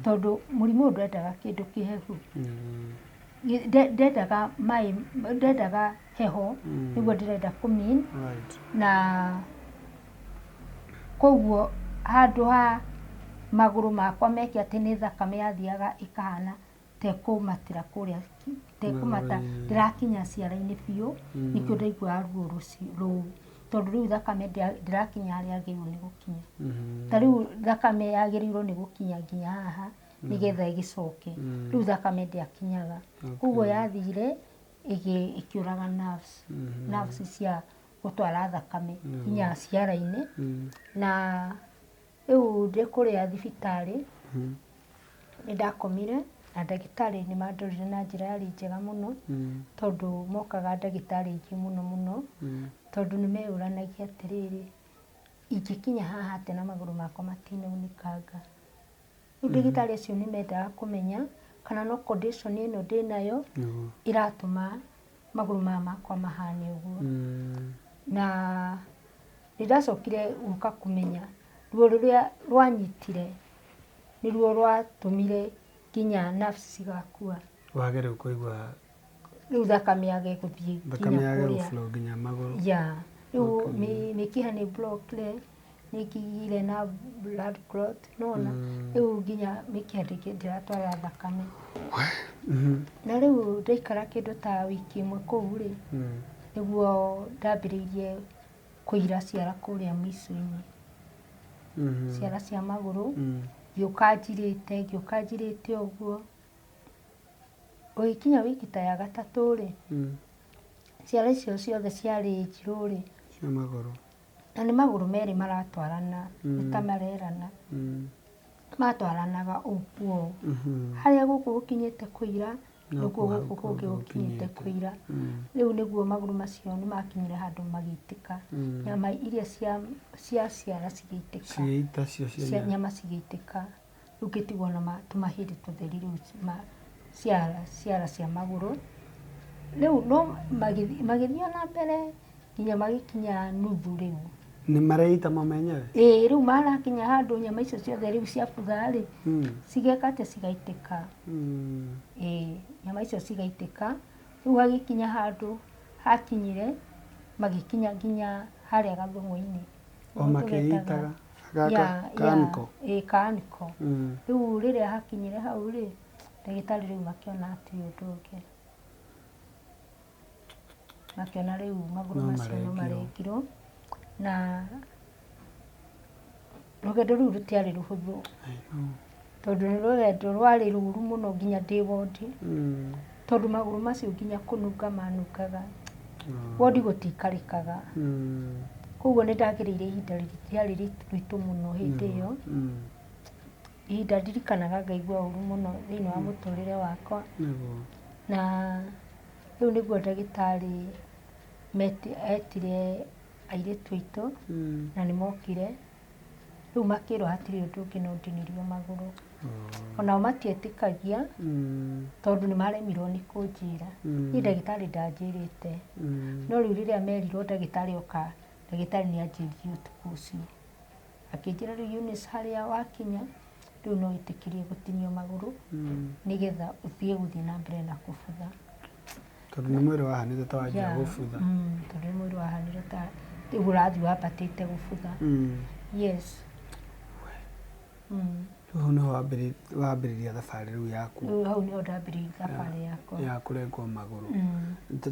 tondũ mũrimũ ũyũ ndwendaga kĩndũ kĩhehu. Ndendaga maĩ, ndendaga heho, nĩguo ndĩrenda kũmean. Na koguo handũ ha magũrũ makwa meke atĩ nĩ thakame yathiaga ĩkahana tekũmatĩra kũrĩa, tekũmata, ndĩrakinya ciara-inĩ biũ, nĩkĩo ndaiguaga ruo rũu, tondũ rĩu thakame ndĩrakinya harĩa yagĩrĩirwo nĩ gũkinya. Ta rĩu thakame yagĩrĩirwo nĩ gũkinya nginya haha nĩgetha ĩgĩcoke, rĩu thakame ndĩakinyaga, koguo yathire ĩkĩũraga nerves, nerves cia gũtwara thakame nginya ciara-inĩ. Na rĩu ndĩ kũrĩa thibitarĩ nĩ ndakomire na ndagĩtarĩ nĩ mandorire na njĩra yarĩ njega mũno, tondũ mokaga ndagĩtarĩ aingĩ mũno mũno, tondũ nĩ meyũranagia atĩrĩrĩ, ingĩkinya haha atĩa na magũrũ makwa matinaunĩkanga. Rĩu ndagĩtarĩ acio nĩ mendaga kũmenya kana no condition ĩno ndĩnayo ĩratũma magũrũ maya makwa mahane ũguo. Na nĩ ndacokire gũka kũmenya ruo rũrĩa rwanyitire nĩruo rwatũmire nginya nerves cigakua.
Wage rĩu kũigua
rĩu thakame yage gũthiĩ
thakame yage gũflow nginya magũrũ.
Ya, rĩu mĩkiha nĩ blocked, nĩ ngigire na blood clot, nona rĩu nginya mĩkiha ndĩratwara thakame. Na rĩu ndaikara kĩndũ ta wiki ĩmwe kũu rĩ, nĩguo ndambĩrĩirie kũira ciara kũrĩa mĩico-inĩ, ciara cia magũrũ, ngĩũka njirĩte, ngĩũka njirĩte ũguo. Gũgĩkinya wiki ta ya gatatũ rĩ, ciara icio ciothe ciarĩ njirũ rĩ,
cia magũrũ,
na nĩ magũrũ merĩ maratwarana, nĩ ta marerana, matwaranaga ũguo. Harĩa gũkũ gũkinyĩte kũira, nĩkuo gũkũ kũngĩ gũkinyĩte kũira. Rĩu nĩguo magũrũ macio nĩ makinyire handũ magĩitĩka, nyama iria cia ciara cigĩitĩka, nyama cigĩitĩka, rĩu ngĩtigwo na tũmahĩndĩ tũtheri rĩu ciara cia magũrũ. Rĩu no magĩthiĩ na mbere nginya magĩkinya nuthu rĩu.
Nĩ mareita mo menyewe?
Ĩĩ, rĩu marakinya handũ nyama icio ciothe rĩu ciabutha rĩ, cigeka atĩa, cigaitĩka. Ĩĩ, nyama icio cigaitĩka. Rĩu hagĩkinya handũ hakinyire magĩkinya nginya harĩa gathũng'wa-inĩ.
O makĩitaga kaniko?
Ĩĩ, kaniko. Rĩu rĩrĩa hakinyire hau rĩ, ndagĩtarĩ rĩu makĩona hatirĩ ũndũ ũngĩ. Makĩona rĩu magũrũ macio no marengirwo. Na rũgendo rũu rũtiarĩ rũhũthũ, tondũ nĩ rũgendo rwarĩ rũru mũno nginya ndĩ wondi, tondũ magũrũ macio nginya kũnunga manungaga, wondi gũtiikarĩkaga. Koguo nĩ ndagereire ihinda rĩarĩ ritũ mũno hĩndĩ ĩyo, ihinda ndirikanaga ngaigua ũru mũno thĩinĩ wa mũtũrĩre wakwa. Na rĩu nĩguo ndagĩtarĩ etire airĩtu aitũ, na nĩ mokire. Rĩu makĩrwo hatirĩ ũndũ ũngĩ no ndinĩrio magũrũ. Onao matietĩkagia tondũ nĩ maremirwo nĩ kũnjĩra. Niĩ ndagĩtarĩ ndanjĩrĩte. No rĩu rĩrĩa merirwo ndagĩtarĩ oka, ndagĩtarĩ nĩ anjĩrire ũtukũ ũcio. Akĩnjĩra rĩu Eunice harĩa wakinya, rĩu no wĩtĩkĩrie gũtinio magũrũ nĩgetha ũtige gũthiĩ na mbere na kũbutha.
Tondũ nĩ mwĩrĩ wahanĩte ta wanjia gũbutha.
Tondũ nĩ mwĩrĩ wahanire ta rĩu ũrathiĩ wambatĩte gũbutha. Yes.
Rĩu hau nĩho wambĩrĩria thabarĩ rĩu yaku.
Rĩu hau nĩho ndambĩrĩirie thabarĩ yakwa.
Ya kũrengwo magũrũ.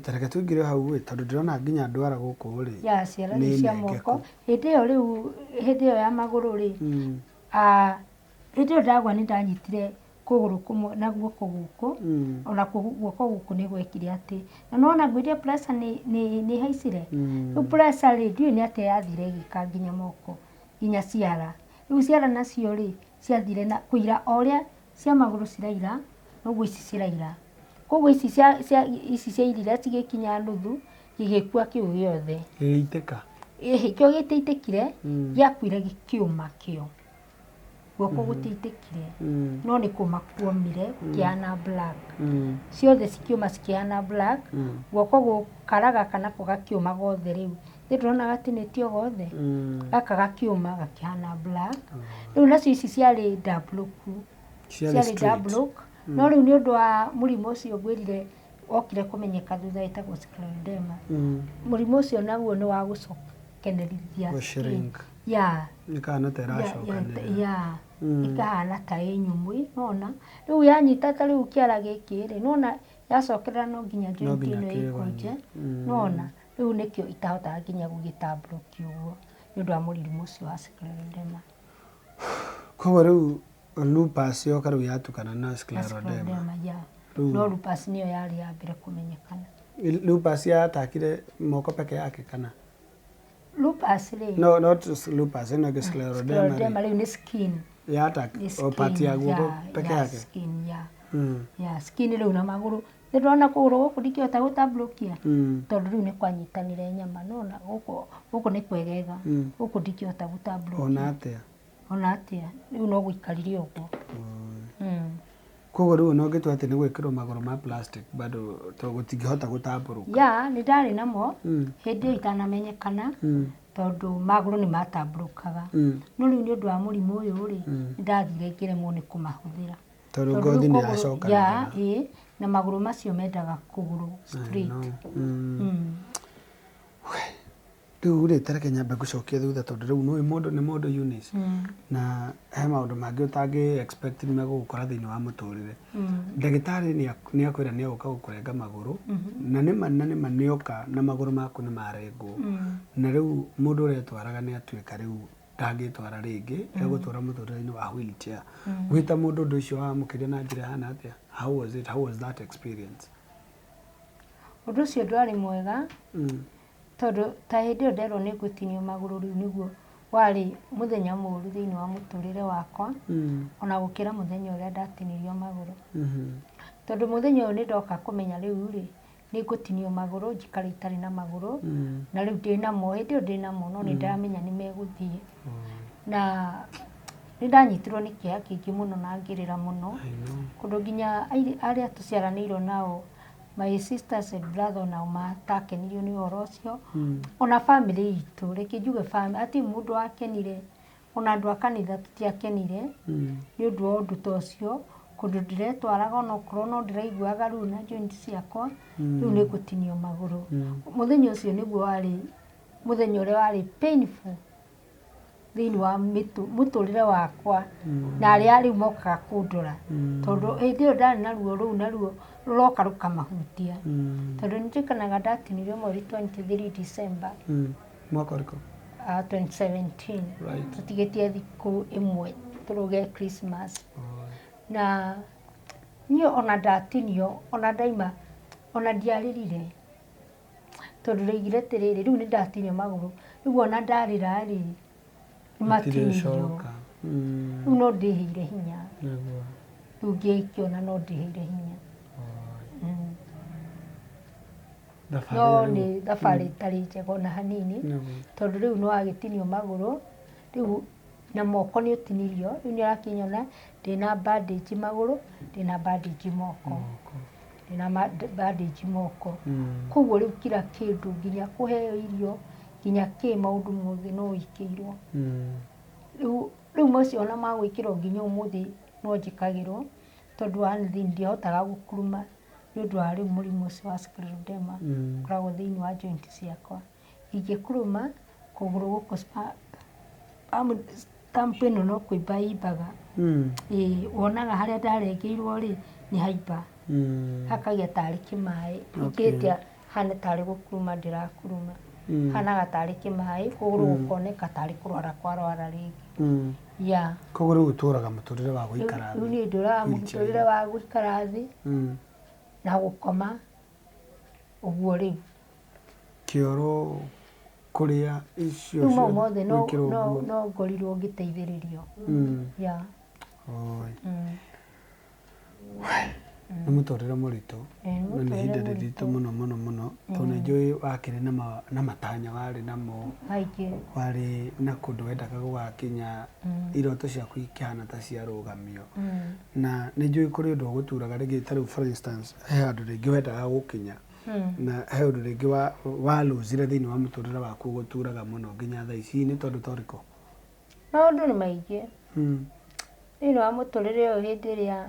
Ta reke tũingĩre hau ĩ, tondũ ndĩrona nginya ndwara gũkũ rĩ.
Ya ciara rĩu cia moko. Hĩndĩ ĩyo rĩu, hĩndĩ ĩyo ya magũrũ rĩ, hĩndĩ ĩyo ndagwa nĩ ndanyitire kũgũrũ kũmwe na guoko gũkũ, ona guoko gũkũ nĩ gwekire atĩ, na nĩwona ngwĩrire pressure nĩ ĩhaicire. Rĩu pressure rĩ, ndiũĩ nĩ atĩa yathire ĩgĩka nginya moko, nginya ciara. Rĩu ciara nacio rĩ, ciathire na kũira o ũrĩa cia magũrũ ciraira, noguo ici ciraira. Koguo ici cia ici ciairire cigĩkinya nuthu, gĩgĩkua kĩu gĩothe.
Gĩgĩitĩka.
Ĩhĩ, kĩo gĩtiaitĩkire, gĩakuire gĩkĩũma kĩo. Guoko gũtiaitĩkire, no nĩ kũma kuomire, gũkĩhana black. Ciothe cikĩũma cikĩhana black, guoko kara gaka nako gakĩũma gothe rĩu. Nĩ ndĩrona gatinĩtio gothe. Gaka gakĩũma gakĩhana black. Rĩu nacio ici ciarĩ ndambũrũku. Ciarĩ ndambũrũku. No rĩu nĩ ũndũ wa mũrimũ ũcio ngwĩrire wokire kũmenyeka thutha wĩtagwo scleroderma. Mũrimũ ũcio naguo nĩ wa gũcokenerithia.
Gũ-shrink.
Yeah.
Ĩkahana ta ĩracokanĩrĩra.
Yeah. Ĩkahana ta ĩ nyũmũ, nĩwona. Rĩu yanyita ta rĩu kĩara gĩkĩ rĩ, nĩwona yacokerera no nginya joint ĩno ĩkũnje, nĩwona. Rĩu nĩkĩo itahotaga nginya gũgĩtambũrũkia ũguo nĩ ũndũ wa mũrimũ ũcio wa scleroderma.
Koguo rĩu lupus yoka rĩu yatukana na scleroderma.
Yeah. No lupus nĩyo yarĩ ya mbere kũmenyekana.
Lupus yatakire moko peke yake kana?
Lupus rĩ.
No, not lupus, ĩno ĩngĩ scleroderma.
Scleroderma rĩu nĩ skin.
Yatak o part ya guoko peke yake.
Skin, yeah. Yeah, skin rĩu na magũrũ. Nĩ ndĩrona kũgũrũ gũkũ ndingĩhota gũtambũrũkia. Tondũ rĩu nĩ kwanyitanire nyama, nĩwona gũkũ gũkũ nĩ kwegega. Gũkũ ndingĩhota gũtambũrũkia.
Ona atĩa?
Ona atĩa. Rĩu no gũikarire ũguo.
Koguo rĩu ona ũngĩtua atĩ nĩ gwĩkĩrwo magũrũ ma plastic bado to gũtingĩhota gũtambũrũka.
Yeah, nĩ ndarĩ namo hĩndĩ ĩyo itanamenyekana, tondũ magũrũ nĩ matambũrũkaga. No rĩu nĩ ũndũ wa mũrimũ ũyũ rĩ, nĩ ndathire ngĩremwo nĩ kũmahũthĩra.
Tondũ ngothi nĩ yacokanĩrĩra.
Ĩĩ, na magũrũ macio mendaga kũgũrũ straight.
Rĩu rĩ, ta reke nyambe ngũcokie thutha tondũ rĩu nĩũĩ mũndũ nĩ mũndũ Eunice. Na he maũndũ mangĩ ũtangĩ expect nĩ megũgũkora thĩinĩ wa mũtũrĩre. Ndagĩtarĩ nĩ akwĩra nĩ egũka gũkũrenga magũrũ, na nĩma na nĩma nĩoka na magũrũ maku nĩ marengwo. Na rĩu mũndũ ũretwaraga nĩ atuĩka rĩu ndangĩtwara rĩngĩ, egũtũra mũtũrĩre-inĩ wa wheelchair. Wĩ ta mũndũ ũndũ ũcio wamũkĩrire na njĩra ĩhana atĩa? How was it? How was that experience?
Ũndũ ũcio ndwarĩ mwega, tondũ ta hĩndĩ ĩyo nderwo nĩ ngũtinio magũrũ rĩu nĩguo warĩ mũthenya mũũru thĩinĩ wa mũtũrĩre wakwa, ona gũkĩra mũthenya ũrĩa ndatinirio magũrũ. Tondũ mũthenya ũyũ nĩ ndoka kũmenya rĩu rĩ, nĩ ngũtinio magũrũ, njikare itarĩ na magũrũ, na rĩu ndĩnamo, hĩndĩ ĩyo ndĩnamo no nĩ ndĩramenya nĩ megũthiĩ. Na nĩ ndanyitirwo nĩ kĩeha kĩingĩ mũno na ngĩrĩra mũno, kũndũ nginya arĩa tũciaranĩirwo nao, my sisters and brother onao matakenirio nĩ ũhoro ũcio. Ona family itũ, reke njuge family, hatirĩ mũndũ wakenire, ona andũ a kanitha tũtiakenire nĩ ũndũ wa ũndũ ta ũcio, kũndũ ndĩretwaraga onokorwo no ndĩraiguaga ruo na joint ciakwa, rĩu nĩ ngũtinio magũrũ. Mũthenya ũcio nĩguo warĩ mũthenya ũrĩa warĩ painful thĩinĩ wa mũtũrĩre wakwa, na arĩa rĩu mokaga kũndora, tondũ hĩndĩ ĩyo ndarĩ na ruo rũu na ruo rũroka rũkamahutia. Tondũ nĩ ndirikanaga ndatinirio mweri 23 December.
Mwaka ũrĩkũ?
2017. Tũtigĩtie thikũ ĩmwe tũrũge Christmas. Na niĩ ona ndatinio, ona ndaima, ona ndiarĩrire. Tondũ ndaigire atĩrĩrĩ, rĩu nĩ ndatinio magũrũ, rĩu ona ndarĩra rĩ, nĩmatinirio. Rĩu no ndĩhĩire hinya. Rĩu ngĩkĩona no ndĩhĩire hinya. No nĩ thabarĩ ĩtarĩ njega ona hanini, tondũ rĩu nĩ wagĩtinio magũrũ, rĩu Na moko nĩ ũtinirio, rĩu nĩ ũrakĩnyona ndĩna bandage magũrũ, ndĩna bandage moko. Ndĩna bandage moko. Koguo rĩu kila kĩndũ nginya kũheo irio, nginya kĩ maũndũ mothe no wĩkĩirwo. Rĩu macio ona ma gwĩkĩrwo nginya ũmũthĩ no njĩkagĩrwo, tondũ one thing ndihotaga gũkuruma nĩ ũndũ wa rĩu mũrimũ ũcio wa scleroderma ũkoragwo thĩinĩ wa joint ciakwa. Ingĩkuruma kũgũrũ gũkũ stump ĩno no kũimba ĩimbaga. Ĩĩ, wonaga harĩa ndarengeirwo rĩ, nĩ haimba. Hakagĩa tarĩ kĩmaĩ. Ingĩhĩtia hane tarĩ gũkuruma ndĩrakuruma. Hanaga tarĩ kĩmaĩ, kũgũrũ gũkoneka tarĩ kũrwara kwarwara rĩngĩ. Yeah.
Koguo rĩu ũtũraga mũtũrĩre wa gũikara
Rĩu
thĩ.
niĩ ndũraga mũtũrĩre wa gũikara thĩ na gũkoma ũguo rĩu.
Kĩoro, kũrĩa, icio
Rĩu mau
ciothe
mothe no
gwĩkĩrwo
no
nguo.
no ngorirwo ngĩteithĩrĩrio. Yeah.
Oi. Nĩ mũtũrĩre mũritũ.
Ĩĩ, nĩ
Na nĩ ihinda
mũtũrĩre
rĩritũ
mũritũ.
Mũno mũno mũno, tondũ nĩ njũĩ wakĩrĩ na matanya warĩ namo,
Maingĩ.
warĩ na kũndũ wendaga gũgakinya, iroto ciaku ikĩhana ta ciarũgamio. Na nĩ njũĩ kũrĩ ũndũ ũgũturaga rĩngĩ, ta rĩu for instance he handũ rĩngĩ wendaga gũkinya, na he ũndũ rĩngĩ walũzire thĩinĩ wa mũtũrĩre waku ũgũturaga mũno nginya thaa ici, nĩ tondũ ta ũrĩkũ?
Maũndũ nĩ maingĩ. Thĩinĩ wa mũtũrĩre ũyũ, hĩndĩ ĩrĩa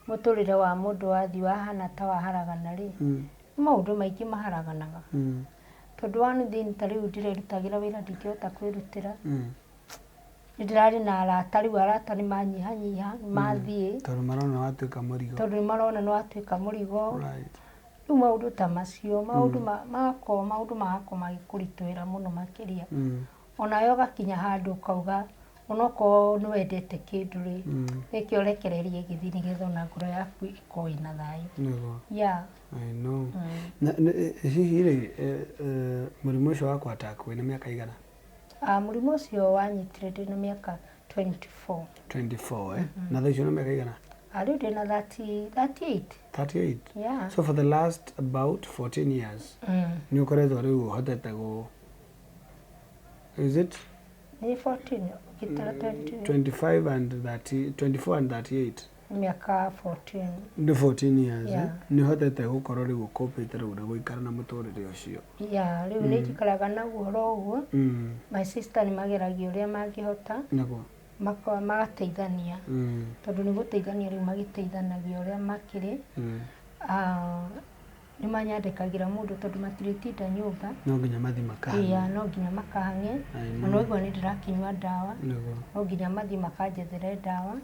mũtũrĩre wa mũndũ wathiĩ wahana ta waharagana rĩ, nĩ maũndũ maingĩ maharaganaga. Tondũ one thing, ta rĩu ndĩrerutagĩra wĩra, ndingĩhota kwĩrutĩra. Nĩ ndĩrarĩ na arata, rĩu arata nĩ manyihanyiha, nĩ mathiĩ.
Tondũ marona watuĩka mũrigo.
Tondũ nĩ marona nĩ watuĩka mũrigo. Rĩu maũndũ ta macio, maũndũ magakorwo maũndũ magakorwo magĩkũritũhĩra mũno makĩria. Onawe ũgakinya handũ ũkauga onokorwo nĩ wendete kĩndũ rĩ, reke ũrekererie gĩthiĩ nĩgetha ona ngoro yaku ĩkorwo ĩna thayũ.
Nĩguo.
Yeah.
I know. Na hihi rĩ, mũrimũ ũcio wa attack wĩna mĩaka igana?
Ah, mũrimũ ũcio wanyitire ndĩna mĩaka 24.
24, eh? Na thaa icio na mĩaka igana?
Ah, rĩu ndĩna 30, 38.
38.
Yeah.
So for the last about 14 years nĩ ũkoretwo rĩu ũhotete gũ, is it
Nĩ 14 ũgĩtara 20.
25 and 30, 24 and 38?
Mĩaka 14.
Nĩ 14 years, eh?
Yeah.
Nĩ ũhotete gũkorwo rĩu ũkũpĩte rĩu na gũikara na mũtũrĩre ũcio.
Yeah, rĩu nĩ njikaraga naguo ũhoro ũguo. My sister nĩ mageragia ũrĩa mangĩhota, magateithania, tondũ nĩ gũteithania rĩu magĩteithanagia ũrĩa makĩrĩ. Ah, nĩ manyandĩkagĩra mũndũ tondũ matirĩtinda nyũmba.
No nginya mathiĩ makahang'e.
Iya, no nginya makahang'e.
I
Na
know.
no igua nĩ ndĩrakĩnyua ndawa, no nginya mathiĩ makanjethere ndawa.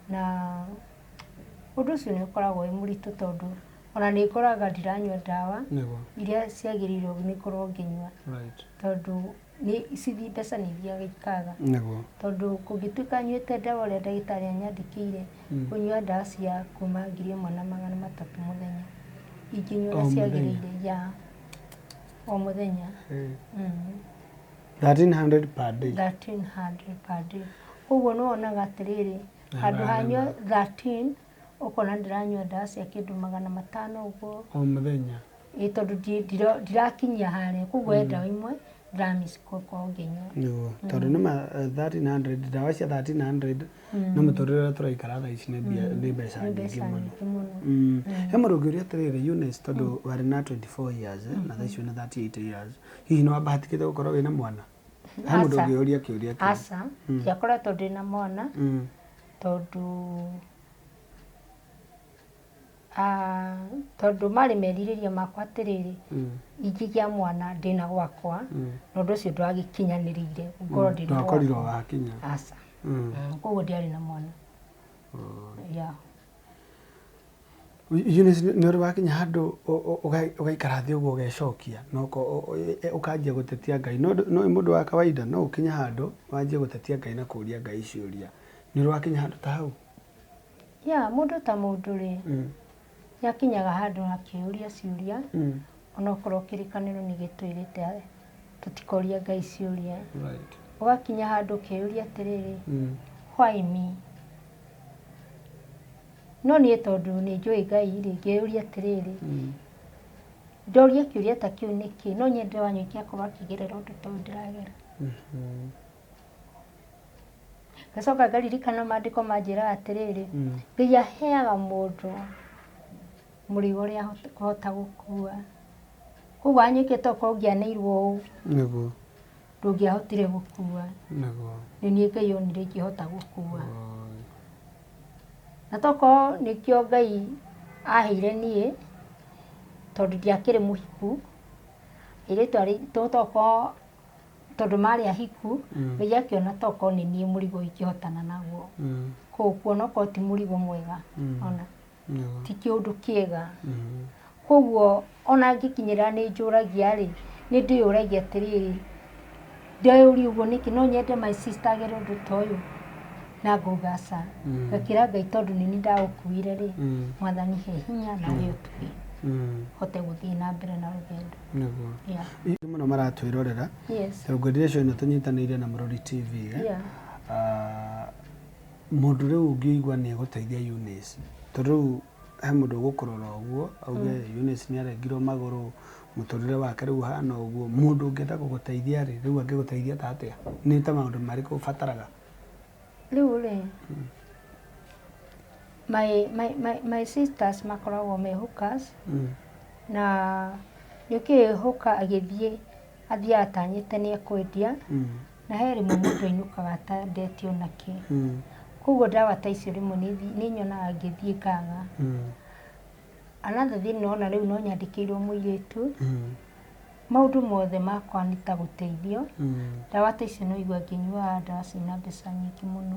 Na ũndũ ũcio nĩ ũkoragwo wĩ mũritũ, tondũ ona nĩ ngoraga ndiranyua ndawa iria ciagĩrĩirwo nĩ ngorwo ngĩnyua, tondũ nĩ cithi mbeca nĩ ithiaga ikaga. Tondũ kũngĩtuĩka nyuĩte ndawa ũrĩa ndagĩtarĩ anyandĩkĩire, kũnyua ndawa cia kuma 1300 mũthenya, ingĩnyua
O
ũrĩa
mũthenya?
ciagĩrĩire ya o mũthenya.
1300 per day.
1300 per day. Koguo nĩ wonaga atĩrĩrĩ, handũ ha nyue 13, ũkona ndĩranyua ndawa cia kĩndũ 500 ũguo.
O mũthenya.
Ĩ, tondũ ndirakinyia harĩa, koguo he ndawa imwe ndĩramiss gũkorwo ngĩnyua.
Nĩguo, tondũ nĩ ma 1300, ndawa cia 1300 na mũtũrĩre ũrĩa tũraikara thaa ici, nĩ mbia, nĩ mbeca
Nĩ
nyingĩ
mbeca
mũno.
nyingĩ mũno.
He mũndũ ũngĩũria atĩrĩrĩ, Eunice, tondũ warĩ na 24 years, na thaa ici wĩna 38 years, hihi nĩ wabahatikĩte gũkorwo wĩna mwana? He mũndũ
Aca.
ũngĩũria kĩũria kĩu.
Aca, ndiakoretwo ndĩna mwana, tondũ tondũ marĩ merirĩria makwa atĩrĩrĩ, ingĩgĩa mwana ndĩna gwakwa, na ũndũ ũcio ndwagĩkinyanĩrĩire ngorwo ndĩna
Ndwakorirwo
gwakwa.
wakinya.
Aca. Koguo ndiarĩ na mwana. Yeah.
Eunice, nĩ ũrĩ wakinya handũ ũgaikara thĩ ũguo ũgecokia na ũkanjia gũtetia Ngai? No mũndũ wa kawaida no ũkinye handũ wanjie gũtetia Ngai na kũũria Ngai ciũria. Nĩ ũrĩ wakinya handũ ta hau?
Yeah, mũndũ ta mũndũ rĩ, nĩ akinyaga handũ akĩũria ciũria, onokorwo kĩrĩkanĩro nĩ gĩtwĩrĩte tũtikoria Ngai ciũria. Ũgakinya handũ ũkĩũria atĩrĩrĩ, why me? No niĩ tondũ nĩ njũĩ Ngai rĩ, ngĩũria atĩrĩrĩ, ndoria kĩũria ta kĩu nĩkĩ? No nyende Wanyũiki akorwo akĩgerera ũndũ ta ũyũ ndĩragera. Ngacoka ngaririkana maandĩko manjĩraga atĩrĩrĩ, Ngai aheaga mũndũ mũrigo ũrĩa ahota gũkua. Koguo Wanyũike tokorwo ũngĩaneirwo ũũ, ndũngĩahotire gũkua. Nĩ niĩ Ngai onire ingĩhota gũkua. Na tokorwo nĩkĩo Ngai aheire niĩ, tondũ ndiakĩrĩ mũhiku, airĩtu arĩa tokorwo tondũ marĩ ahiku, Ngai akĩona tokorwo nĩ niĩ mũrigo ingĩhotana naguo. Kũũkua onokorwo ti mũrigo mwega, ona ti kĩũndũ kĩega. Koguo ona ngĩkinyĩra nĩ njũragia rĩ, nĩ ndĩyũragia atĩrĩrĩ, ndeyũria ũguo nĩkĩ no nyende my sister agere ũndũ ta ũyũ? Na ngauga aca. Ngakĩra Ngai tondũ nĩ niĩ ndaũkuire rĩ, Mwathani he hinya na we ũtuge hote gũthiĩ na mbere na rũgendo. Yeah.
Mũno maratwĩrorera.
Yes.
Tũngwendire show ĩno tũnyitanĩire na Mũrori TV.
Yeah.
Mũndũ rĩu ũngĩigua nĩ egũteithia Eunice, tondũ rĩu he mũndũ ũgũkũrora ũguo auge Eunice nĩ arengirwo magũrũ, mũtũrĩre wake rĩu ũhana ũguo, mũndũ ũngĩenda gũgũteithia rĩ, rĩu angĩgũteithia ta atĩa? Nĩ ta maũndũ marĩkũ ũbataraga?
Rĩu rĩ, my sisters makoragwo me hookers, na nĩũkĩũĩ hooker agĩthiĩ athiaga atanyĩte nĩ ekwendia, na he rĩmwe mũndũ ainũkaga atendetio nakĩ. Koguo ndawa ta icio rĩmwe nĩ nyonaga ngĩthiĩ ngaga. Another thing nona rĩu no nyandĩkĩirwo mũirĩtu, maũndũ mothe makwa nĩ ta gũteithio. Ndawa ta icio no igua ngĩnyuaga ndawa ciĩna mbeca nyingĩ mũno.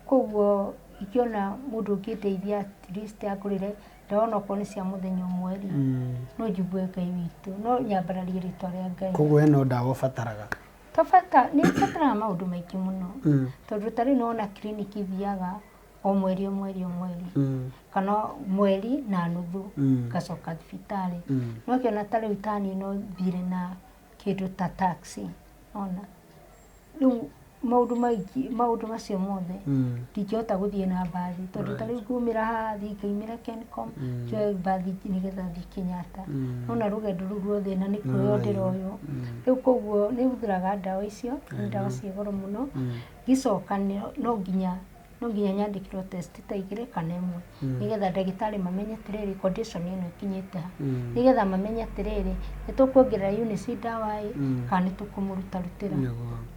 Koguo ingĩona mũndũ ũngĩndeithia at least angũrĩre ndawa onokorwo nĩ cia mũthenya ũmwe rĩ, no njigue Ngai witũ, no nyambararie rĩtwa rĩa Ngai.
Koguo we no ndawa ũbataraga?
To bata, nĩ bataraga maũndũ maingĩ mũno. Tondũ ta rĩu nĩwona clinic thiaga o mweri o mweri o mweri, kana mweri na nuthu, ngacoka thibitarĩ. No ngĩona ta rĩu ta niĩ no thire na kĩndũ ta taxi, ona rĩu maũndũ maingĩ, maũndũ macio mothe ndingĩhota gũthiĩ na mbathi, tondũ ta rĩu ngumĩra haha thiĩ ngaumĩra Kencom, njoe mbathi nĩgetha thiĩ Kenyatta. Nona rũgendo rũu ruothe na nĩ kuoywo ndĩroywo. Rĩu koguo nĩ hũthĩraga ndawa icio, nĩ ndawa ciĩ goro mũno. Ngĩcoka no nginya nyandĩkĩrwo test ta igĩrĩ kana ĩmwe, nĩgetha ndagĩtarĩ mamenye atĩrĩrĩ condition ĩno ĩkinyĩte ha, nĩgetha mamenye atĩrĩrĩ nĩ tũkuongerera Eunice ndawa ĩ, kana nĩ tũkũmũrutarutĩra.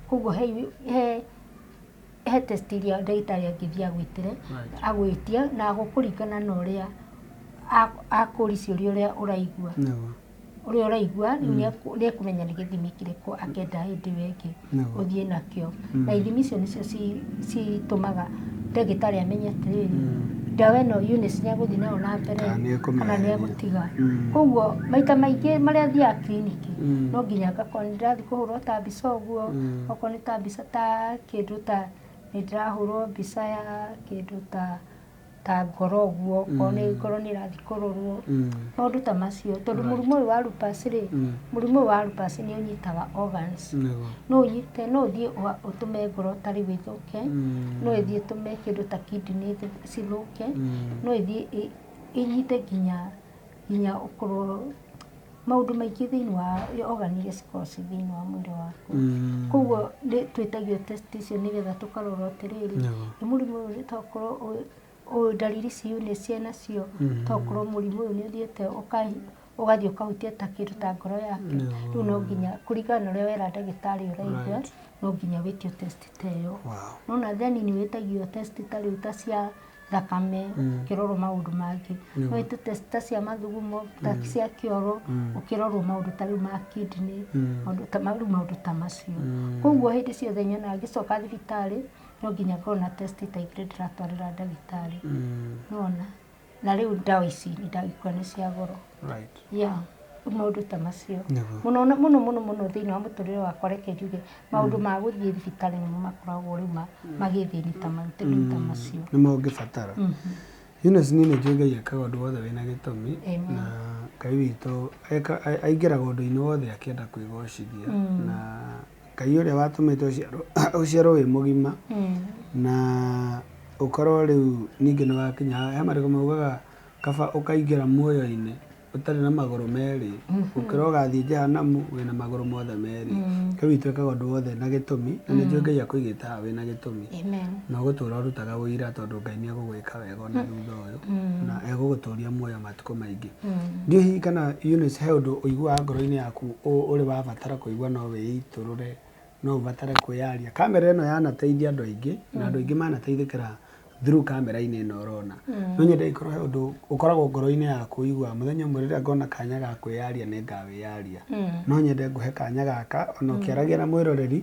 Koguo he test iria ndagĩtarĩ angĩthiĩ agwĩtĩre, agwĩtia na gũkũringana na ũrĩa akũria ciũria ũrĩa ũraigua. Ũrĩa ũraigua rĩu nĩ ekũmenya nĩ gĩthimi kĩrĩkũ angĩenda hĩndĩ ĩyo ĩngĩ ũthiĩ nakĩo. Na ithimi icio nĩcio citũmaga ndagĩtarĩ amenye atĩrĩrĩ, ndawa ĩno Eunice nĩ egũthiĩ nayo na mbere kana nĩ egũtiga. Koguo maita maingĩ marĩa thiaga kiriniki no nginya ngakorwo nĩ ndĩrathiĩ kũhũrwo ta mbica ũguo, okorwo nĩ ta mbica ta kĩndũ ta nĩ ndĩrahũrwo mbica ya kĩndũ ta ngoro ũguo, okorwo nĩ ngoro nĩ ĩrathiĩ kũrorwo, maũndũ ta macio. Tondũ mũrimũ ũyũ wa lupus rĩ, mũrimũ ũyũ wa lupus nĩ ũnyitaga organs. No ũnyite, no ũthiĩ ũtũme ngoro ta rĩu ĩthũke, no ĩthiĩ ĩtũme kĩndũ ta kidney cithũke, no ĩthiĩ ĩnyite nginya ũkorwo maũndũ maingĩ thĩinĩ wa organ iria cikoragwo ciĩ thĩinĩ wa mwĩrĩ waku. Koguo nĩ twĩtagio test icio nĩgetha tũkarora atĩrĩrĩ, nĩ mũrimũ ũyũ tokorwo ndariri ici Eunice enacio, tokorwo mũrimũ ũyũ nĩ ũthiĩte ũgathiĩ ũkahutia ta kĩndũ ta ngoro yake. Rĩu no nginya kũringana na ũrĩa wera ndagĩtarĩ ũraigua, no nginya wĩtio test ta ĩyo. Nona then nĩ wĩtagio test ta rĩu ta cia thakame, ũkĩrorwo maũndũ mangĩ. No wĩtio test ta cia mathugumo, ta cia kĩoro, ũkĩrorwo maũndũ ta rĩu ma kidney, rĩu maũndũ ta macio. Koguo hĩndĩ ciothe nyonaga ngĩcoka thibitarĩ, no nginya ngorwo na test ta igĩrĩ ndĩratwarĩra ndagĩtarĩ. Nĩwona? Na rĩu ndawa ici nĩ ndagĩkora nĩ cia goro. Yeah. Maũndũ ta macio. Mũno mũno mũno mũno thĩinĩ wa mũtũrĩre wakwa reke njuge maũndũ ma gũthiĩ thibitarĩ nĩmo makoragwo rĩu magĩthĩni ta maũndũ ta macio.
Nĩmo ũngĩbatara. Eunice niĩ nĩ njũĩ Ngai ekaga ũndũ wothe wĩna gĩtũmi, na Ngai witũ aingĩraga ũndũ-inĩ wothe akĩenda kwĩgocithia, na Ngai ũrĩa watũmĩte ũciarwo wĩ mũgima, na ũkorwo rĩu ningĩ nĩ wakinya he marĩgũ maugaga kaba ũkaingĩra muoyo-inĩ. Ũtarĩ na magũrũ merĩ gũkĩra ũgathiĩ jehanamu wĩna magũrũ mothe merĩ. Kĩu twĩkaga ũndũ wothe na gĩtũmi, na nĩ njũĩ Ngai akũigĩte haha wĩna gĩtũmi.
Amen.
Na ũgũtũra ũrutaga ũira tondũ Ngai nĩ egũgwĩka wega ona thutha ũyũ na egũgũtũria muoyo matukũ maingĩ. Ndiũĩ hihi kana Eunice he ũndũ ũiguaga ngoro-inĩ yaku ũrĩ wabatara kũigua no wĩitũrũre, no ũbatare kwĩyaria. Kamera ĩno yanateithia andũ aingĩ na andũ aingĩ manateithĩkĩra through kamera-inĩ ĩno ũrona. No nyende ĩkorwo he ũndũ ũkoragwo ngoro-inĩ yaku ũiguaga mũthenya ũmwe rĩrĩa ngona kanya ga kwĩyaria nĩ ngawĩyaria. No nyende ngũhe kanya gaka ona ũkĩaragia na mwĩroreri,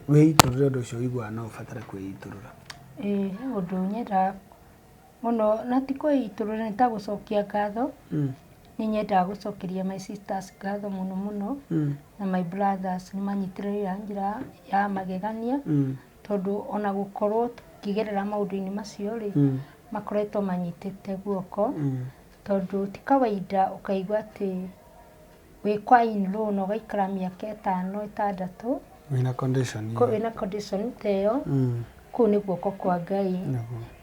wĩitũrũre ũndũ ũcio ũiguaga no ũbatare kwĩitũrũra.
Ĩĩ, he ũndũ nyendaga mũno na ti kwĩitũrũra, nĩ ta gũcokia ngatho. Nĩ nyendaga gũcokeria my sisters ngatho mũno mũno na my brothers, nĩ manyitĩrĩire na njĩra ya magegania, tondũ ona gũkorwo tũkĩgerera maũndũ-inĩ macio rĩ, makoretwo manyitĩte guoko, tondũ ti kawaida ũkaigua atĩ wĩ kwa in-law na ũgaikara mĩaka 5 6
wĩna condition ĩyo.
Wĩna condition ta ĩyo, kũu nĩ guoko kwa Ngai.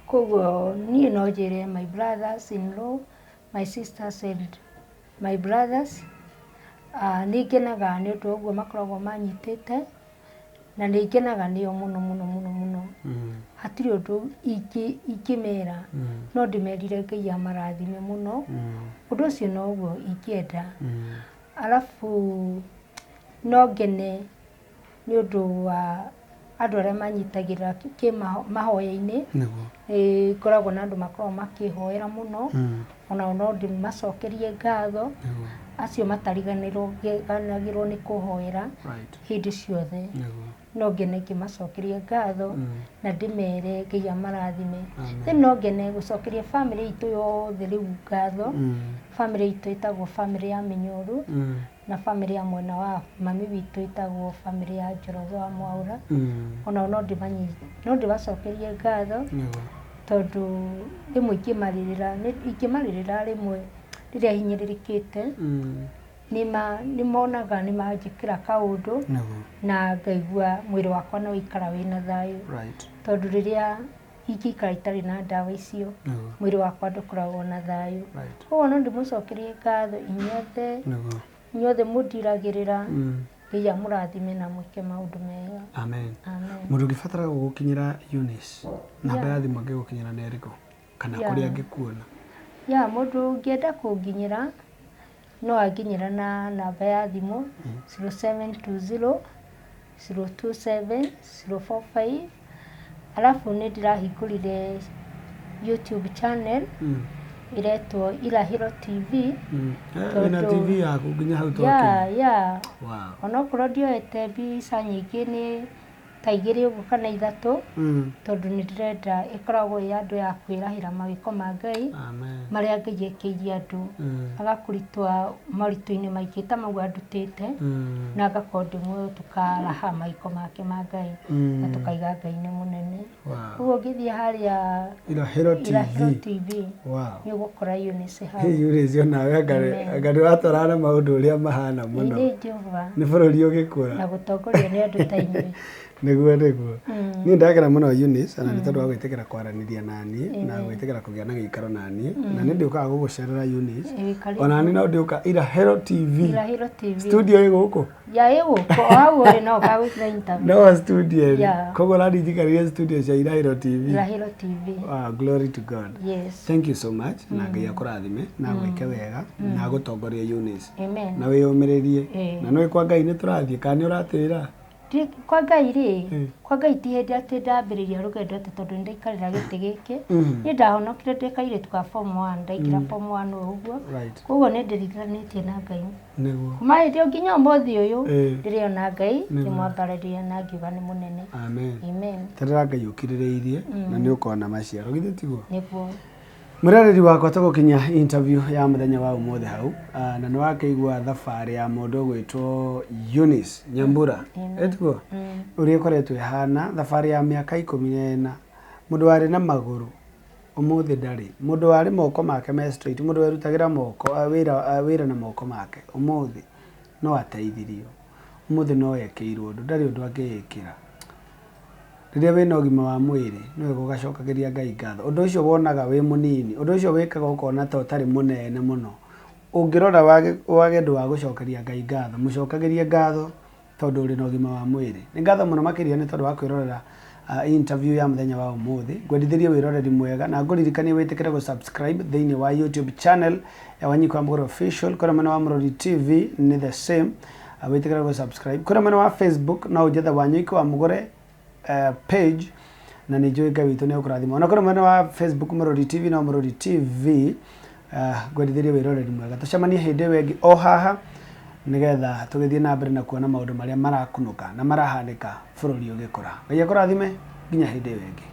Koguo niĩ no njĩre my brothers in law, my sisters and my brothers, nĩ ngenaga nĩ ũndũ wa ũguo makoragwo manyitĩte, na nĩ ngenaga nĩo mũno mũno mũno mũno. Hatirĩ ũndũ ingĩmera, no ndĩmerire Ngai amarathime mũno. Ũndũ ũcio noguo ingĩenda. Arabu no ngene nĩ ũndũ wa andũ arĩa manyitagĩrĩra mahoya-inĩ. Nĩ ngoragwo na andũ makoragwo makĩhoera mũno, onao no ndĩmacokerie ngatho, acio matariganĩrwo nĩ kũhoera hĩndĩ ciothe. No ngene ngĩmacokeria ngatho na ndĩmere Ngai amarathime. Then no ngene gũcokeria family itũ yothe rĩu ngatho. Family itũ ĩtagwo family ya Mĩnyũru, na family ya mwena wa mami witũ ĩtagwo family ya Njoroge wa Mwaũra. Onao no ndĩmacokerie ngatho, tondũ rĩmwe ingĩmarĩrĩra rĩmwe rĩrĩa hinyĩrĩrĩkĩte, nĩ monaga nĩ manjĩkĩra kaũndũ na ngaigua mwĩrĩ wakwa no ũikara wĩna thayũ. Tondũ rĩrĩa ingĩikara itarĩ na ndawa icio, mwĩrĩ wakwa ndũkoragwo na thayũ. Koguo no ndĩmũcokerie ngatho inyuothe, inyuothe mũndiragĩrĩra, Ngai amũrathime na mwĩke maũndũ mega.
Amen.
Amen.
Mũndũ ũngĩbatara gũgũkinyĩra Eunice, namba ya thimũ angĩgũkinyĩra nĩ ĩrĩkũ? Kana kũrĩa angĩkuona?
Ya, mũndũ ũngĩenda kũnginyĩra no anginyĩra na namba ya thimũ 0720 027 045. Arabu nĩ ndĩrahingũrire YouTube channel ĩretwo Irahĩro TV.
Wĩna TV yaku nginya hau twakinya?
Ya. Onokorwo ndioete mbica nyingĩ, nĩ ta 2 ũguo kana 3, tondũ nĩ ndĩrenda ĩkoragwo ĩ andũ ya kwĩrahĩra mawĩko ma Ngai marĩa Ngai ekĩire andũ, agakũritũa moritũ-inĩ maingĩ ta mau andutĩte, na ngakorwo ndĩ muoyo, tũkaraha mawĩko make ma Ngai na tũkaiga Ngai nĩ mũnene. Koguo ũngĩthiĩ harĩa
Irahĩro
Irahĩro
TV,
TV, nĩ ũgũkora Eunice hau.
Eunice onawe anga nĩwatwarana na maũndũ ũrĩa mahana mũno.
Nĩ Jehova.
Nĩ bũrũri ũgĩkũra.
Na gũtongorio nĩ andũ ta inyuĩ.
Nĩguo nĩguo. Niĩ ndakena mũno Eunice, ona nĩ tondũ wa gwĩtĩkĩra kwaranĩria na niĩ na gwĩtĩkĩra kũgĩa na gĩikaro na niĩ, na nĩ ndĩũkaga gũgũcerera Eunice. Ona niĩ no ndĩũka Irahĩro TV.
Irahĩro TV.
Studio ĩ gũkũ?
Ya, ĩ gũkũ, o hau ũrĩ no ũgagwĩkĩra interview.
No studio ĩrĩ. Koguo ũrandijikarĩria studio cia Irahĩro TV.
Irahĩro TV.
Wow, glory to God.
Yes.
Thank you so much, na Ngai akũrathime na agwĩke wega na agũtongorie Eunice.
Amen.
Na wĩyũmĩrĩrie. Na nĩũĩ kwa Ngai nĩ tũrathiĩ, kana nĩ ũratwĩra?
Kwa Ngai rĩ, kwa Ngai ti hĩndĩ atĩ ndambĩrĩria rũgendo atĩ tondũ nĩ ndaikarĩra gĩtĩ gĩkĩ. Niĩ ndahonokire ndĩ kairĩtu ka form 1, ndaingĩra form 1 o ũguo. Koguo nĩ ndĩriganĩtie na Ngai. Kuma hĩndĩ ĩyo nginya ũmũthĩ ũyũ, ndĩrĩona Ngai ngĩmwambarĩria na ngiuga nĩ mũnene.
Amen.
Amen.
Terera Ngai ũkirĩrĩirie na nĩ ũkona maciaro, githĩ tiguo?
Nĩguo.
Mwĩroreri wakwa, tũgũkinyia interview ya mũthenya wa ũmũthĩ hau, na nĩ wakĩigua thabarĩ ya mũndũ ũgwĩtwo Eunice Nyambura, ĩtiguo? Ũrĩa ĩkoretwo ĩhana thabarĩ ya mĩaka 14, mũndũ warĩ na magũrũ ũmũthĩ ndarĩ, mũndũ warĩ moko make me straight, mũndũ werutagĩra moko wĩra na moko make ũmũthĩ no ateithirio, ũmũthĩ no ekĩirwo ũndũ, ndarĩ ũndũ angĩĩkĩra. Rĩrĩa wĩna ũgima wa mwĩrĩ nĩ wega ũgacokagĩria Ngai ngatho. Ũndũ ũcio wonaga wĩ mũnini, ũndũ ũcio wĩkaga ũkona ta ũtarĩ mũnene mũno, Ũngĩrora wage wage ũndũ wa gũcokeria Ngai ngatho, mũcokagĩrie ngatho tondũ ũrĩ na ũgima wa mwĩrĩ. Nĩ ngatho mũno makĩria nĩ tondũ wa kwĩrorera interview ya mũthenya wa ũmũthĩ. Ngwendithĩrie wĩroreri mwega na ngũririkanie wĩtĩkĩre gũ subscribe thĩinĩ wa YouTube channel ya Wanyikwa Mũgũre Official. Kũrĩa mwena wa Mũrori TV nĩ the same, wĩtĩkĩre gũ subscribe. Kũrĩa mwena wa Facebook no ũnjethe Wanyoike wa Mũgũre page na nĩ njũĩ Ngai witũ nĩ egũkũrathima. Ona kũrĩ mwena wa Facebook Mũrori TV no Mũrori TV, ngwendithĩrie wĩroreri mwega. Tũcemanie hĩndĩ ĩyo ĩngĩ o haha nĩgetha tũgĩthiĩ na mbere na kuona maũndũ marĩa marakunũka na marahanĩka bũrũri ũgĩkũra. Ngai akũrathime nginya hĩndĩ ĩyo ĩngĩ.